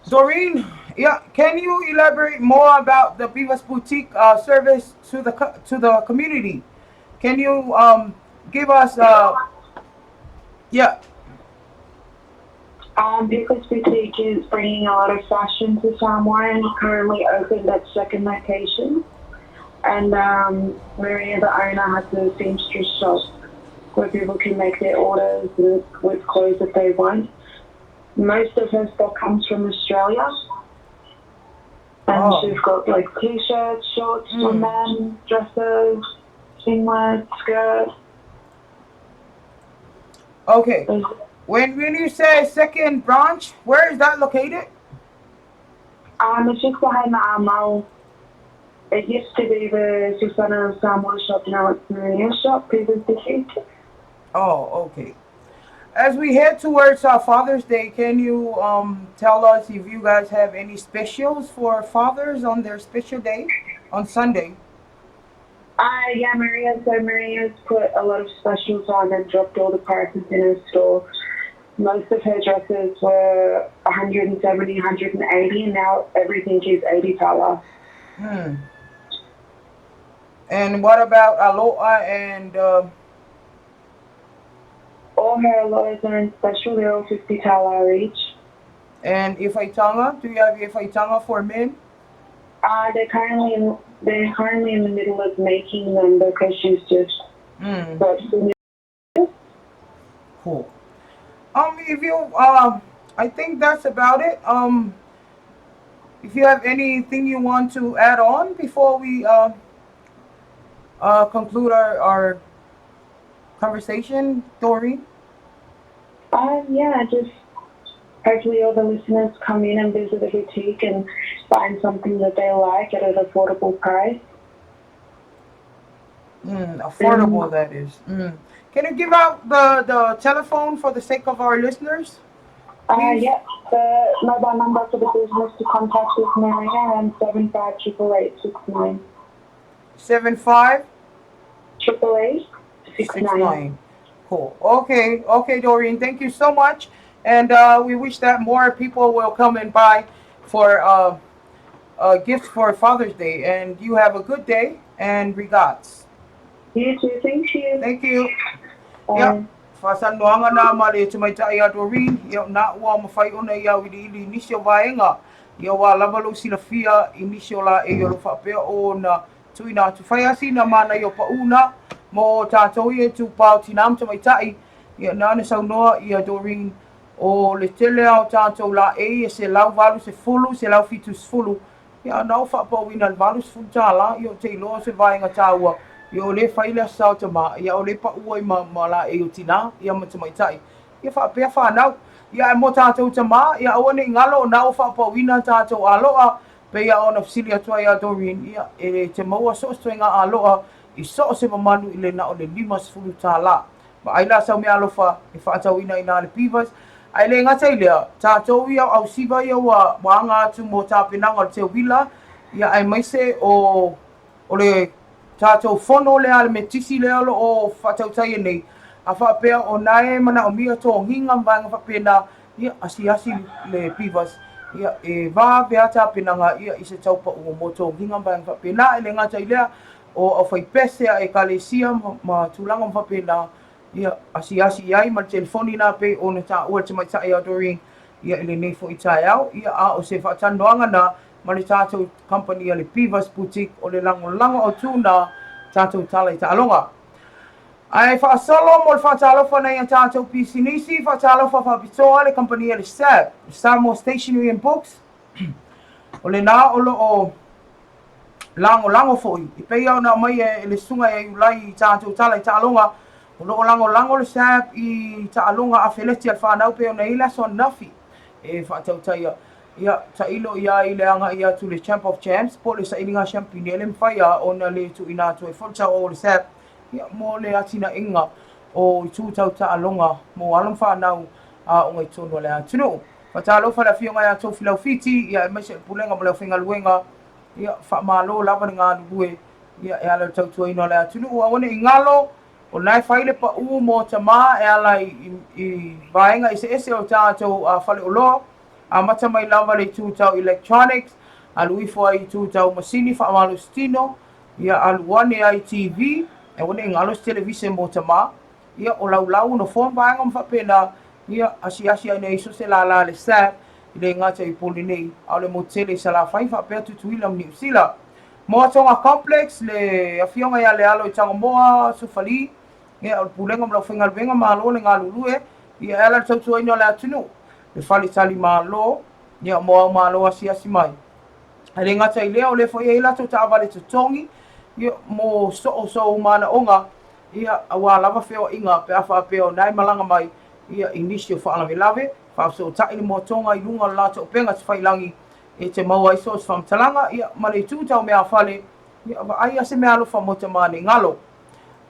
Doreen, yeah, can you elaborate more about the Beavers Boutique service to the to the community? Can you give us yeah? Beavers Boutique is bringing a lot of fashion to Samoa and currently opened at second location. And Maria, the owner, has a seamstress shop where people can make their orders with, with clothes that they want. Most of her stock comes from Australia. And Oh. she's got like t-shirts, shorts for men, dresses, singlets, skirts. Okay. There's When you say second branch, where is that located? It's just behind the Amal. It used to be the Susana Samoa shop, now it's Maria shop, Beaver's Boutique. Oh, okay. As we head towards Father's Day, can you tell us if you guys have any specials for fathers on their special day on Sunday? Yeah, Maria. So Maria's put a lot of specials on and dropped all the prices in her store. Most of her dresses were 170, 180, and now everything is 80 tala. And what about Aloha and All her aloes are in special. They're all 50 tala each. and Ifaitanga? Do you have Ifaitanga for men? They're currently in, they're currently in the middle of making them because she's just got finished. Cool. If you, I think that's about it. If you have anything you want to add on before we conclude our conversation, Doreen. Yeah, just hopefully all the listeners come in and visit the boutique and find something that they like at an affordable price. Affordable, that is. Can you give out the telephone for the sake of our listeners? Please? Yeah, the mobile number for the business to contact is Maria and 758869. 75 888 six 69. nine. Cool. Okay. Okay, Doreen. Thank you so much. And we wish that more people will come and buy for gifts for Father's Day. And you have a good day and regards. You too. Thank you. Thank you. Bye. Ia, faatalanoaga lena ma le tamaitai ia Doreen, ia na ua mafai ona ia auiliili nisi o vaega, ia ua lava lou silafia i nisi o laei o lo o faapea ona tuuina atu. Fai lava sina manaia o paʻu na mo tatou ia itupa o tinā ma tamaitai, ia na na saunoa ia Doreen o le tele lava o tatou laei e $180, $170, Ia, na ou faapauina i le $80, ia ou te iloa o se vaega taua, ia o lea e fai le Aso Sa o Tama, ia o lea e pau ai ma, ma laei o tinā, ia ma tamaitai, ia faapea fanau. Ia ae mo tatou tama, ia aua ne i galo o na ua faapauina tatou aloa, pei a ona fesili atu ai ia Doreen, ia e te maua so o se toega aloa i so o se mamalu i le na o le $50. Vaai la sau meaalofa e faatauina i nā le Beavers. Ae le gata i lea, tatou ia o ausiva ia ua aga atu mo tapenaga o le teuila, ia aemaise o o le tatou fono lea a le Metisi lea o lo o faatautaia nei, a faapea o na e manaomia togiga ma vaega faapena, ia asiasi le Beavers, ia e vave a tapenaga ia i se tau pau mo togiga ma vaega faapena. E le gata i lea, o aufaipese a Ekalesia ma tulaga uma faapena, ia, asiasi i ai ma le telefoni la pei ona taua e le tamaitai a Doreen, ia, i lenei foi taeao, ia, a o se faatalanoaga na ma le tatou kamupani a le Beavers Boutique, o le lagolago autu na tatou tala i taaloga. Ae faasolo mo le faatalofa nai a tatou pisinisi, faatalofa faapitoa le kamupani a le SAB, Samoa Stationery and Books, o lena o lo o lagolago foi, e pei ona aumai e le Susuga ia Iulai i tatou tala i taaloga, o lo o lagolago le SAB i taaloga afeleti a le fanau pei ona i ai le aso ananafi e faatautaia. Ia, tailo i ai le agai atu i le Champ of Champs po o le sailiga siampine e le mafai lava ona le tuuina atu ai foi le tauau o le SAB ia, mo le atinaeina o itu tau taaloga mo alo ma fanau aoga i totonu o le atunuu. Faatalofa i le Afioga ia Tofilau Fiti, ia aemaise le Pulega ma le aufaigaluega, ia faamalo lava le galulue, ia e ala i le tautuaina o le atunuu. Aua ne i galo, o lena e fai le pau mo tama e ala i, i vaega eseese o tatou faleoloa, amata mai lava le itu tau electronics, alu ifo ai i itu tau masini faamalositino, ia alu ane ai i TV, aua ne i galo se televise mo tama, Ia, o laulau, nofoa ma vaega uma faapena, ia, asiasi ane ai so se lālā a le SADC, e le gata i Upolu nei, a o le motu tele i Salafai faapea Tutuila ma Niu Sila. Moatoga Complex, le afioga ia Lealo i Tagamoa, Sufali, ia, o le Pulega ma le Aufaigaluega, malo le galulue, ia, e ala i le tautuaina o le atunuu, le faletalimalo, ia, mo au malo asiasi mai. E le gata i lea, o lea foi e i ai latou taavale totogi, ia, mo so o sou manaoga, ia, aua lava feoaiga pe a faapea o na e malaga mai, ia, i nisi o faalavelave, faafesootai le moatoga i luga o le latou upega tafailagi e te maua ai so o se faamatalaga, ia, ma le itu tau meafale, ia, vaai a se meaalofa mo tama nei galo.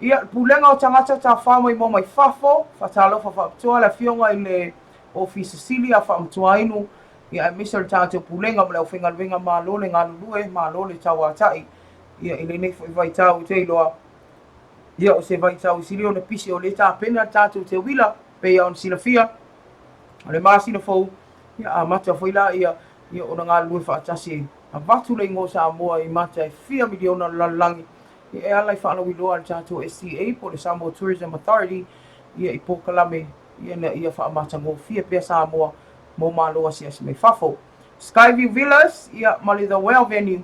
Ia, le Pulega o Tagata Tafao Maimoa Mai Fafo, faatalofa faapitoa le Afioga i le Ofisa Sili a Faamatuainu, ia, aemaise o le tatou Pulega ma le aufaigaluega, malo le galulue, malo le tauatai, ia, i lenei foi vaitau, ou te iloa, Ia, o se vaitau sili ona pisi o lea e tapena le tatou teuila, pei lava ona silafia, o le masina fou, ia amata foi la ia, ia ona galulue faatasi avatu le igoa o Samoa i mata e fia miliona o le lalolagi, ia e ala i faalauiloa a le tatou STA po o le Samoa Tourism Authority, ia i polokalame ia ina ia faamatagofie pea Samoa mo malo asiasi mai fafo. Skyview Villas, ia ma le The Well Venue.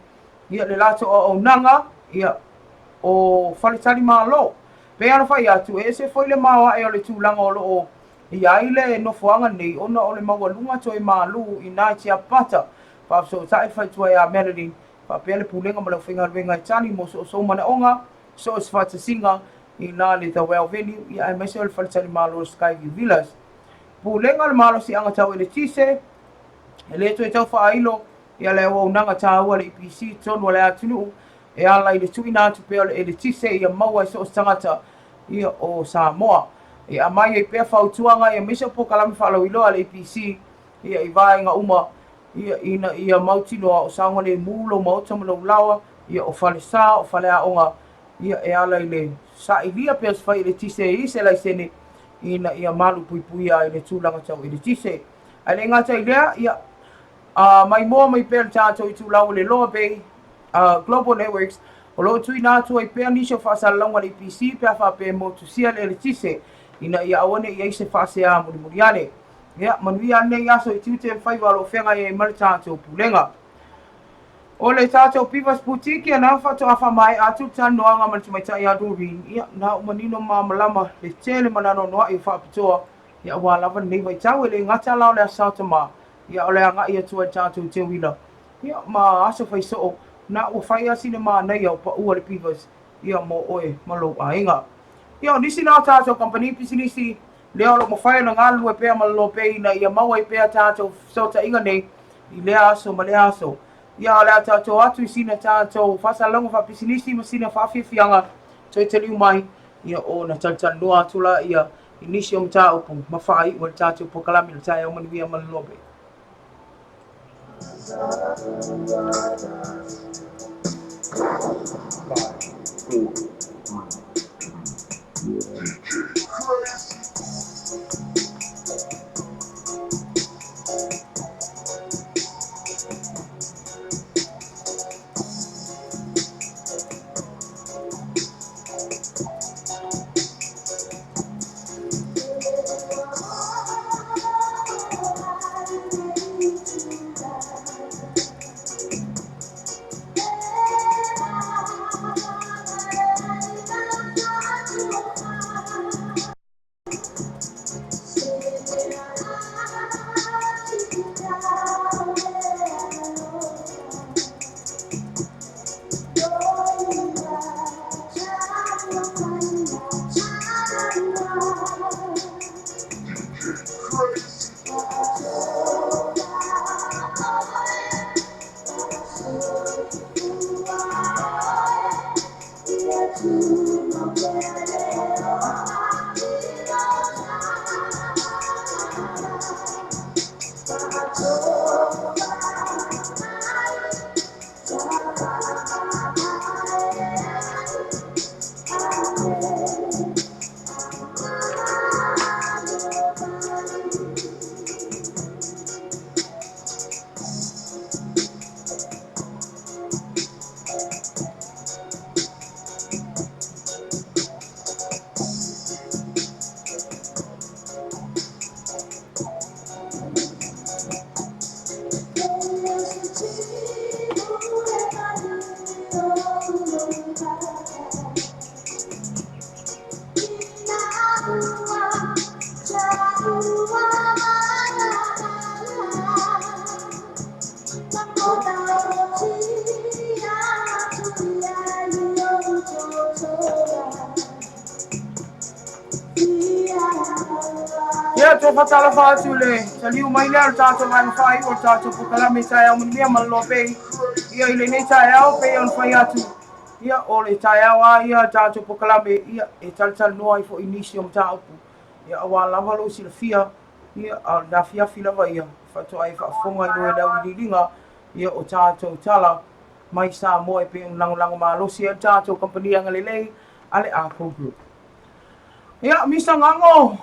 Ia, le latou auaunaga, ia, o faletalimalo. Pei ona fai atu, e ese foi le maoae o le tulaga o lo o i ai le nofoaga nei ona o le maualuga toe malu i nai tiapapata. Faafesootai le faletua ia Madeline faapea le Pulega ma le aufaigaluega e tali mo so o sou manaoga, so o se faatasiga i na le The Well Venue ia aemaise o le faletalimalo o le Skyview Villas. Pulega o le Malosiaga Tau Eletise, E le toe tau faailo ia le auaunaga taua a le EPC i totonu o le atunuu e ala i le tuuina atu pea o le eletise ia maua e so o se tagata ia o Samoa. E aumai ai pea fautuaga aemaise o polokalame faalauiloa a le EPC ia i vaega uma ia ina ia mautinoa o saogalemu lou maota ma lou laoa, ia o falesa, o faleaoga ia e ala i le sailia pea o se fai eletise i se laisene ina ia malupuipuia ai le tulaga tau eletise. Ae le gata i lea, ia, a maimoa mai pea le tatou itulau o le Loa Bay Global Networks, o lo o tuuina atu ai pea nisi o faasalalauga a le EPC pe a faapea e motusia le eletise ina ia aua ne i i ai se faasea mulimuli ane. Ia, manuia lenei aso i tiute ma faiva o lo o feagai ai ma le tatou Pulega. O le tatou Pivas Boutique, ia na faatoa faamaea atu le talanoaga ma le tamaitai ia Doreen, ia, na ua manino ma malamalama le tele ma le anoanoai o faapitoa Ia aua lava lenei vaitau, e le gata la o le Aso Sa o Tama, ia o le agai atu ai le tatou teuila, ia ma aso fai soo, na ua fai lava sina manaia o paua le Beavers, ia mo oe ma lou aiga. Ia o nisi na o tatou kamupani pisinisi, lea o lo o mafai ona galulue pea ma le lopei ina ia maua ai pea tatou fesootaiga nei i lea aso ma lea aso. Ia o le a tatou atu i sina tatou faasalalauga faapisinisi ma sina faafiafiaga toe taliu mai, ia ona talatalanoa atu laia i nisi o mataupu ma faaiu ai le tatou polokalame i le taeao manuia ma le lobe. Ia, toe faatalofa atu i le taliu mai lea o le tatou vaega faaiu o le tatou polokalame Taeao Manuia ma le Loa Bay. Ia, i lenei taeao, pei ona fai atu, ia, o le taeao lava ia o le tatou polokalame, ia, e talatalanoa ai foi i nisi o mataupu, ia, aua lava lou silafia, ia, a o le afiafi lava ia, faatoa e faafofoga ai loa i le auiliiliga, ia, o tatou tala mai Samoa e pei ona lagolago malosi ai le tatou kamupani agalelei a le Arco Group. Ia, Misa Gago,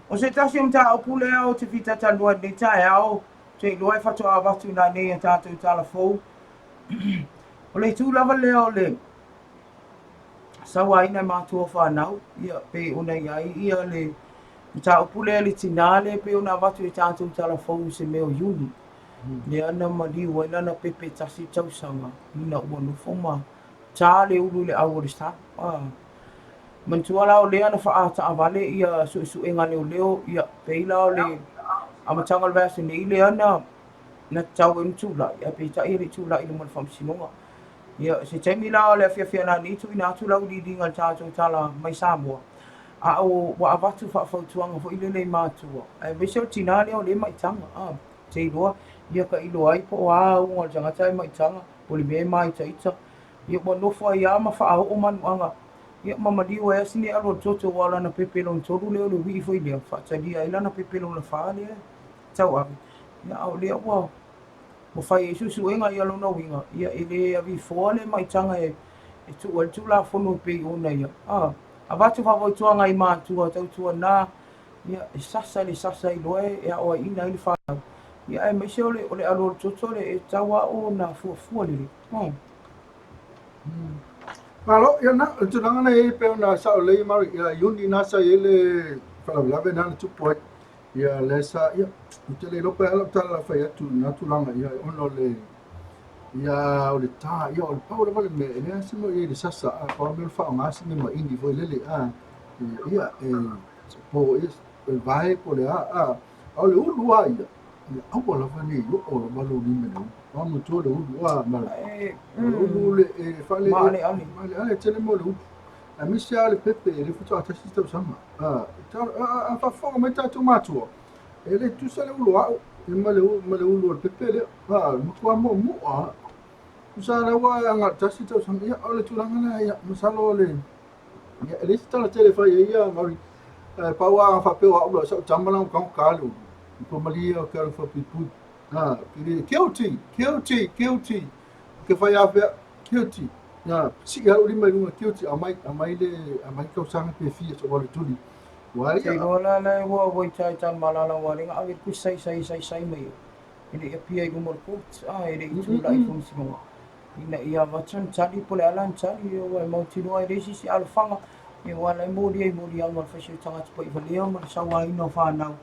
o se tasi o mataupu lea ou te fia talatalanoa i lenei taeao, ou te iloa e faatoa avatu i nanei a tatou tala fou. O le itu lava lea o le sauaina e matua o fanau, ia, pei ona i ai ia le mataupu lea i le tinā lea pei ona avatu i tatou tala fou i se mea o Iuni. Lea na maliu ai lana pepe tasi tausaga ina ua nofo ma ta le ulu i le au o le sa. Manatua la o lea na faaataavale ia suesuega a leoleo, ia pei la o le amataga o le vaiaso nei lea na na tatau ai ona tulai, ae peitai e le i tulai i luma o le faamasinoga. Ia, se taimi la o le afiafi ananei tuuina atu le auiliiliga i le tatou tala mai Samoa, a o ua avatu faafautuaga foi lele i matua, aemaise o le tinā lea o lea e maitaga, a, te iloa, ia ka iloa ai po o a auga o le tagata e maitaga, po o le mea e māitaita. Ia ua nofo ai lava ma faaoo manuaga, ia ma maliu ai lava si nei alu o le toto aua o lana pepe lona tolu lea o le uii foi lea, faatalia ai lana pepe lona fa lea e tauave, ia a o lea ua ua fai ai suesuega, ia lona uiga, ia e le avifoa le maitaga e tuu ai le Tulafono e pei ona ia. A, avatu faafautuaga i matua tautuana, ia e sasa le sasa iloa e aoaiina ai le fanau, ia aemaise o le o le alu o le toto le e tatau lava ona fuafua lelei. Malo, ia na, o le tulaga na i ai pei ona sao lelei Mary, ia Iuni na sa i ai le faalavelave na na tupu ai. Ia lea sa, ia, ou te le iloa pe a lau tala la fai atu i na tulaga, ia, ona o le, ia, o le tā, ia, o le pau lava le mea, e leai se mea o i ai i le sasa, a pau le mea o le faaaoga si mea maini foi lele, a, ia, e, po, ia, e vae po o le a, a, a o le ulu lava ia, ia aua lava ne i oo lava lou lima i le ulu. A matua le ulu, a, ma le ulu le, e faale, maaleale, maaleale tele mo le ulu. Aemaise lava le pepe e le faatoa tasi se tausaga. A, a, a faafofoga mai tatou matua, e le tusa le ulu o au ma le, ma le ulu o le pepe lea. A, matua muamua. Tusa la ua agai tasi tausaga. Ia, o le tulaga lea, ia, masalo o le, ia, e leai se tala tele e fai ai ia, Mary. E pau lava faapea o au la, sau tama la taugata le ulu. Ua malie o ke alofa puipui. A, guilty, guilty, guilty. Ke fai afea, guilty. Na, sii lava lou lima i luga, guilty, aumai, aumai le, aumai tausaga pe fia sou alu tuli. Ua Te iloa la la ua ua i tai tanu malala ua le ave le sai sai sai sai mai e le i apia i luma o le court a e le i tulai i faamasinoga ina ia avatu ni tali po o le a la ni tali ua e mautinoa e leai se isi alofaga aua la e molia i moliaga o le faiseu tagata pa'ivalea ma le sauaina o fanau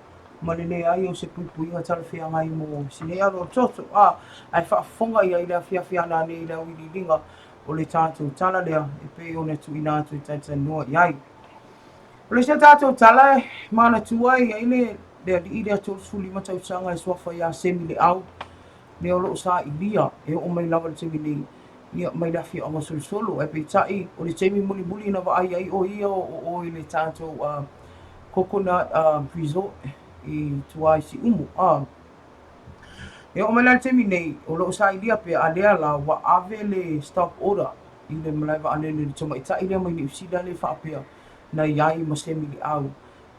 ma le leai o se puipuiga talafeagai mo si nei alo o le toto a ae faafofoga ia i le afiafi ananei i le auiliiliga o le tatou tala lea e pei ona tuuina atu e talatalanoa i ai. O le isi o tatou tala e manatua e i ai le le alii lea 35 tausaga e suafa ia Semi Leau lea o lo o sailia e oo mai lava i le taimi nei ia mai le afioaga o Solosolo. Ae peitai o le taimi mulimuli na vaai ai o ia o o i le tatou uh, Coconut uh, Resort i tua i Siumu. Uh, e oo mai la i le taimi nei o lo o sailia pea a lea la ua ave le stop order i le malae vaalele i le tamaitai lea mai Niu Sila lea faapea na i ai ma Semi Leau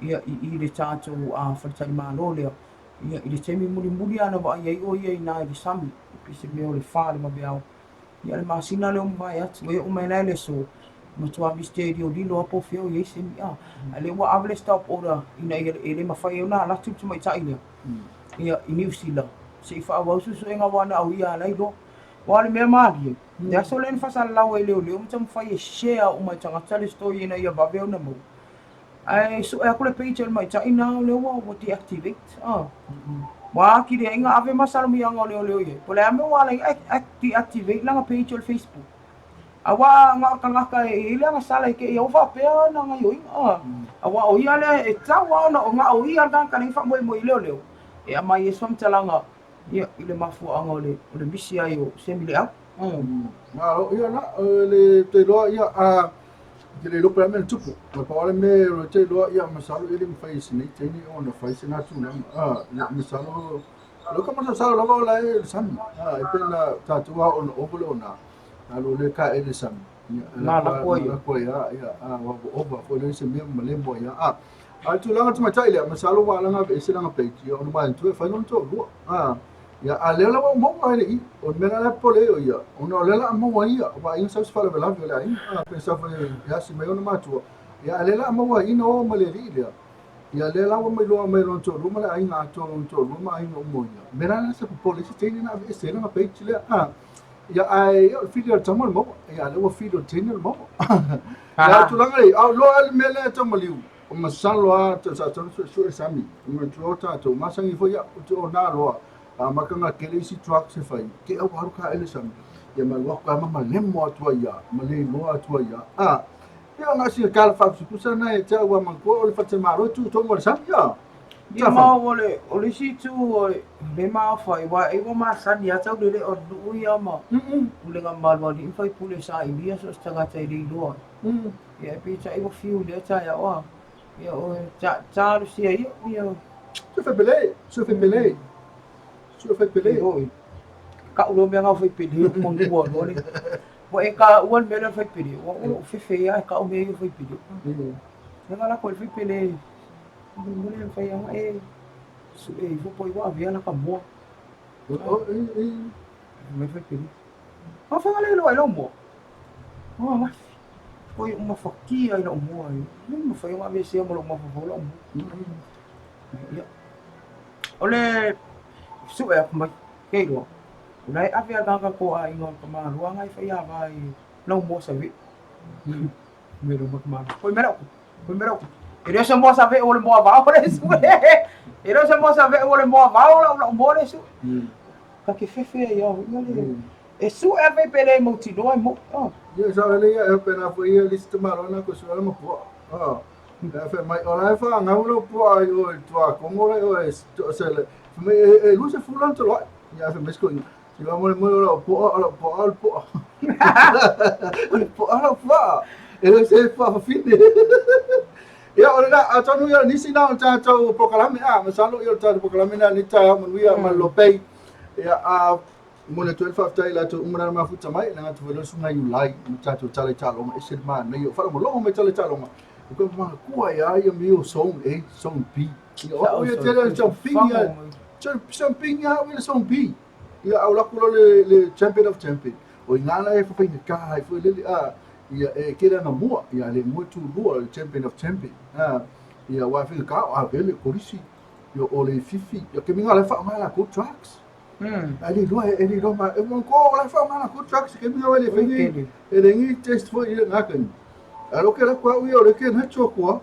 ia i i le tatou uh, faletalimalo lea. Ia, i le taimi mulimuli lava na vaai ai o ia i ina i le sami, e pei se mea o le fa i le vaveao. Ia, le masina lea ua mavae atu, e oo mai la i le aso, matua misterio lilo lava po o fea o i ai Semi, a. A o lea ua ave le stop order ina ia e le mafai ai ona alu atu le tamaitai lea, ia, i Niu Sila, se i faaauau suesuega aua na o ia lava la e iloa. Aua o le mea malie, le aso lea na faasalalau ai e leoleo ma taumafai e share uma e tagata le story ina ia vave ona maua, Ae sue atu le page a le tamaitai na o lea ua ua deactivate ah. Ua atili ai na ave masalomiaga o leoleo i ai. Po o le a mea ua ala ai na deactivate lana page o le Facebook. Aua na o le tagata e i ai le agasala i te i a ua faapea ana gaioiga ah. Aua o ia lea e tatau lava ona na o ia le tagata lea na faamoemoe i leoleo e aumai ai se faamatalaga ia i le mafuaaga o le o le misi ai o Semi Leau. Malo, ia na, le te iloa ia a te le iloa pe a mea na tupu. Na pau lava le mea o te iloa ia masalo e le mafai e si nei teine ona fai se na tulaga. A, ia masalo lo ka masalosalo lava o la e le sami. A, e pei na tatou a ona ovo le ona. A lo le ka e le sami. Ia, Na lako ai. Na lako ai a, ia, a, ua ova foi le se mea ma le moa ia. A, a le tulaga tamaitai lea, masalo ua ala na aveese lana page, ia ona manatua e fai lona toalua. A, Ia, a lea la ua maua ai le i, o le mea la lea popole ai o ia, ona o lea la a maua ia, ua aiga sau se faalavelave o le aiga, a pe sa fai e asi mai ona matua, ia a lea la a maua ai ina o ma le alii lea, ia lea la ua mailoa mai lona toalua ma le aiga atoa lona toalua ma aiga uma o ia. Mea la lea sa popole ai se teine na aveese ai lana page lea, a, ia ae ia o le fili a le tama o le maua, ia a lea ua fili o le teine o le maua. Ia o le tulaga lea, a o loa le mea lea e tau maliu, o masalo lava sa tatau ona suesue le sami, manatua o tatou masani foi au, ou te ona loa. Amata ona tele isi trucks e fai, te au alu ka ele sami. Ia ma lua ka ma lemo atu ai ia, ma le iloa atu ai ia. A, ia ona si kala fa pusa na e te au ma ko o le fate malo tu to mo le sami ia. Ia ma o le o le isi itu o le maofa i wa e ua masani a tau lele o nuu ia ma pulega mamalu a alii ma faipule sailia so o se tagata e le iloa. Ia e peitai ua fiu lea taeao a. Ia o ta talosia ia ia. Sua fai pele, sua fai pele. Sua fai pele. Oi. Kau lo mea ngau fai pele o manu loa le. Ua e ka ua le mea lea fai pele. Ua o fefe ia e kau mea ia fai pele. E ngala ko fai pele. Mo le fai anga e su e ifo poi wa avea la ka moa. O e e me fai pele. Ma fanga le lo ai lo moa. O ma Oi uma fakia i lau moa ai. Le mafai ona aveesea ma lou mafaufau lau moa. Ia. O le sue aku mai, ke iloa, o la e ave a tagata ko aiga o le tamaloa na e faiava i lau moa save'u. Me lo matamalo. Foi mea lau, foi mea lau. E le o se moa save'u o le moa vao le sue. E le o se moa save'u o le moa vao lau lau moa le sue. Ka ke fefe ai au ia le. E sue a fai pele mautinoa e mo'i. Oh. Ia sa le ia e pena foi ia lisi tamaloa na ko sue ma pua. Oh. E fai mai o la e whaangau lau pua ai o i tua kongo le o e se le. Fai mai e lu se fula te loa. Ia fai mai sko inga. Si wa mo le mo lau pua o lau pua o le pua. O le pua lau pua. E le se pua fafine. Ia o le na atonu ia nisi na o tātou prokalame a masalo ia o tātou prokalame na ni taeao manuia ma lopei. Ia a momoli atu ai le faafetai i latou uma na mafuta mai, le gata foi lea o le susuga Iulai ma tatou tala i taaloga ese le manaia o faalogologo mai tala i taaloga. O ka manatua ia ia mi o zone A, zone B. Ia o au ia tele le zone B ia. Zone B ia au ia le zone B. Ia au laku lo le le champion of champion. O ina la e fafainga ka ai foi lele a ia e kele ana mua ia le mua tu lua le champion of champion. A ia wa fainga ka o a vele kolisi ia o le fifi ia ke minga le fa ma la ko trucks. A le iloa e le iloa ma e mo ko la fa ma la ko trucks ke minga le fengi e le ngi test fo ia nga kan. A lo ke la kwa u le ke na chokwa.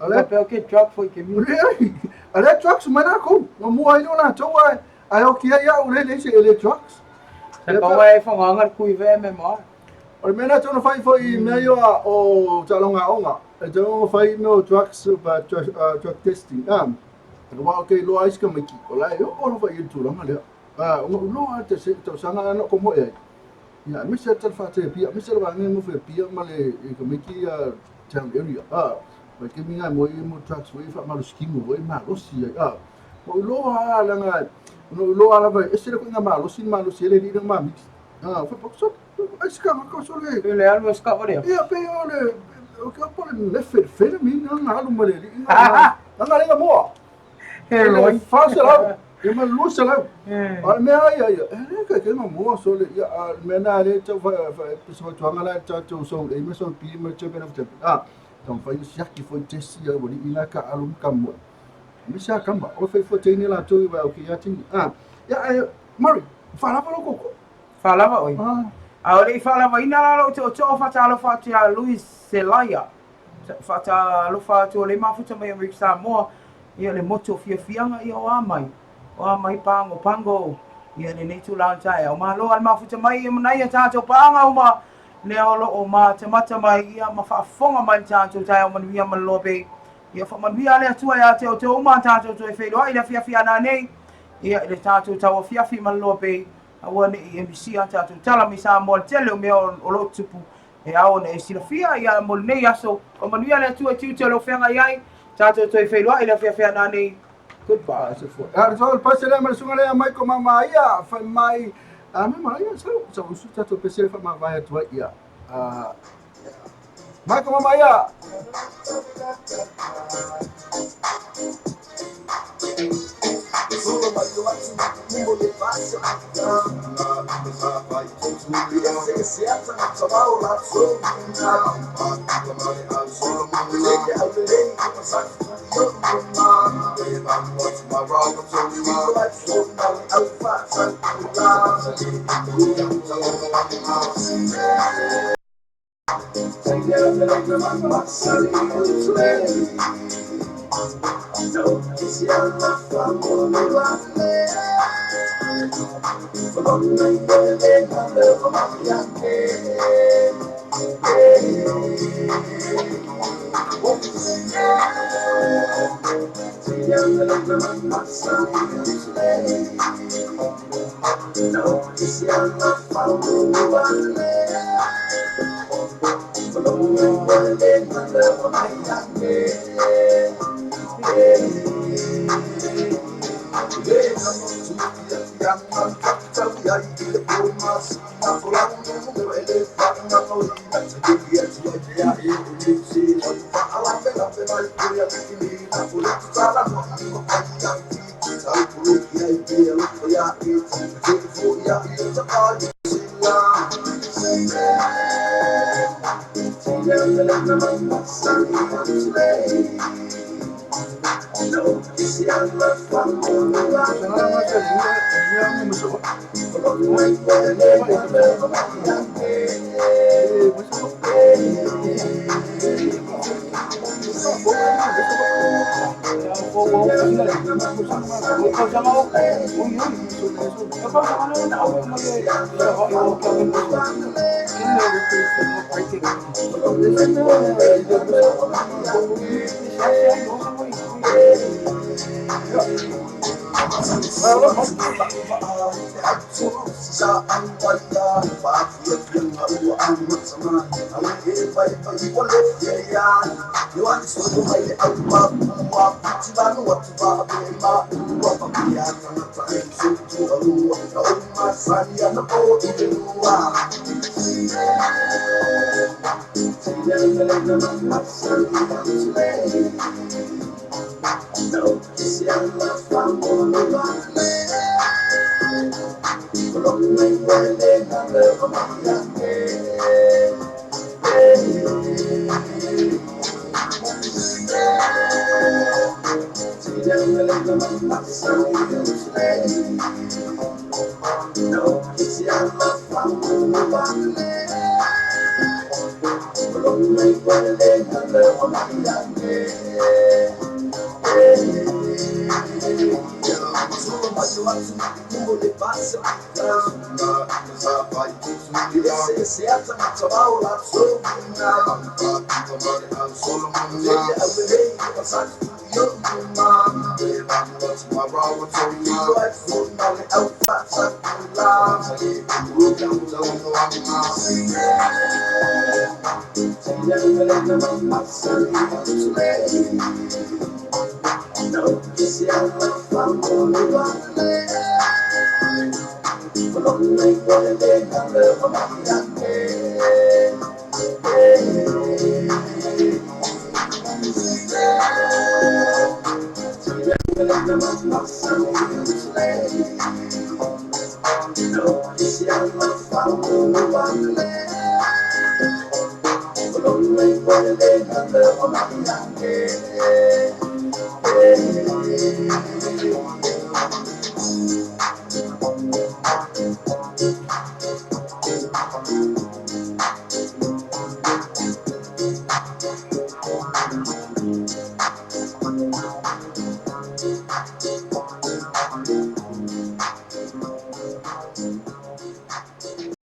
A le pe ke truck fo ke mi. Le ai. A le trucks ma na ko. Ma mo ai no la to ai. Ai o kia ia u le le se le trucks. Sa ka wai fa nga kui ve me ma. O le mea lea tau fai foi mea ia o taaloga aoga e tau fai mea o drugs pa drug testing a aua o ke iloa ai si tamaiti o la e oo lava i le tulaga lea a ona ou iloa te se tausaga na komo i ai ia aemaise lava tala faatea Apia aemaise le vaega e nofo i Apia ma le tamaiti ia town area a vaitaimi na e moe ai mo drugs foi faamalosi kino foi malosi ai a na ou iloa lava leaga na ou iloa lava e ese le koina malosi na malosi ai le alii lea na ma mix a fai ai se tagata sole. E le alu e ska wale. Ia pe o le o ke o le methamphetamine na alu ma le alii na na le moa. He roi. Fa se lau. Ia ma lu se lau. A le mea ia ia e le ka ke ma moa sole ia a le mea na le tau fa fa se fa tuanga la tau tau so e me so pi ma champion of champion. A tau fa siaki foi tesi ia wali ina ka alu ka mo. Me sa kamba o fa fo teine la tu i o ke ia tini. A ia e Murray fa la fa lo koko. Faalava oi. A o le i faalavaina la lou tootoo faatalofa atu ia Luis Zelaya. Faatalofa atu o le mafuta mai Amerika Samoa, ia le motu o fiafiaga ia o a mai, o a mai Pago Pago, ia lenei tulaga o le taeao. Malo a le mafuta mai ia manaia tatou paaga uma lea o lo o matamata mai ia ma faafofoga mai le tatou taeao manuia ma le loa bei. Ia faamanuia le Atua ia te outou uma tatou toe feiloai i le afiafi a nanei ia i le tatou tauafiafi ma le loa bei. Aua ne i e misia a tatou tala mai Samoa le tele o mea o lo o tutupu e ao ona e silafia ia mo lenei aso. Faamanuia le Atua i tiute o lou feagai ai. Tatou toe feiloai i le afiafi a nanei. Goodbye. A le le pese lea ma le susuga lea Michael Mamaia fai mai a me Mamaia sau sau usu tatou pese le faamavae atu ai ia a Michael Mamaia.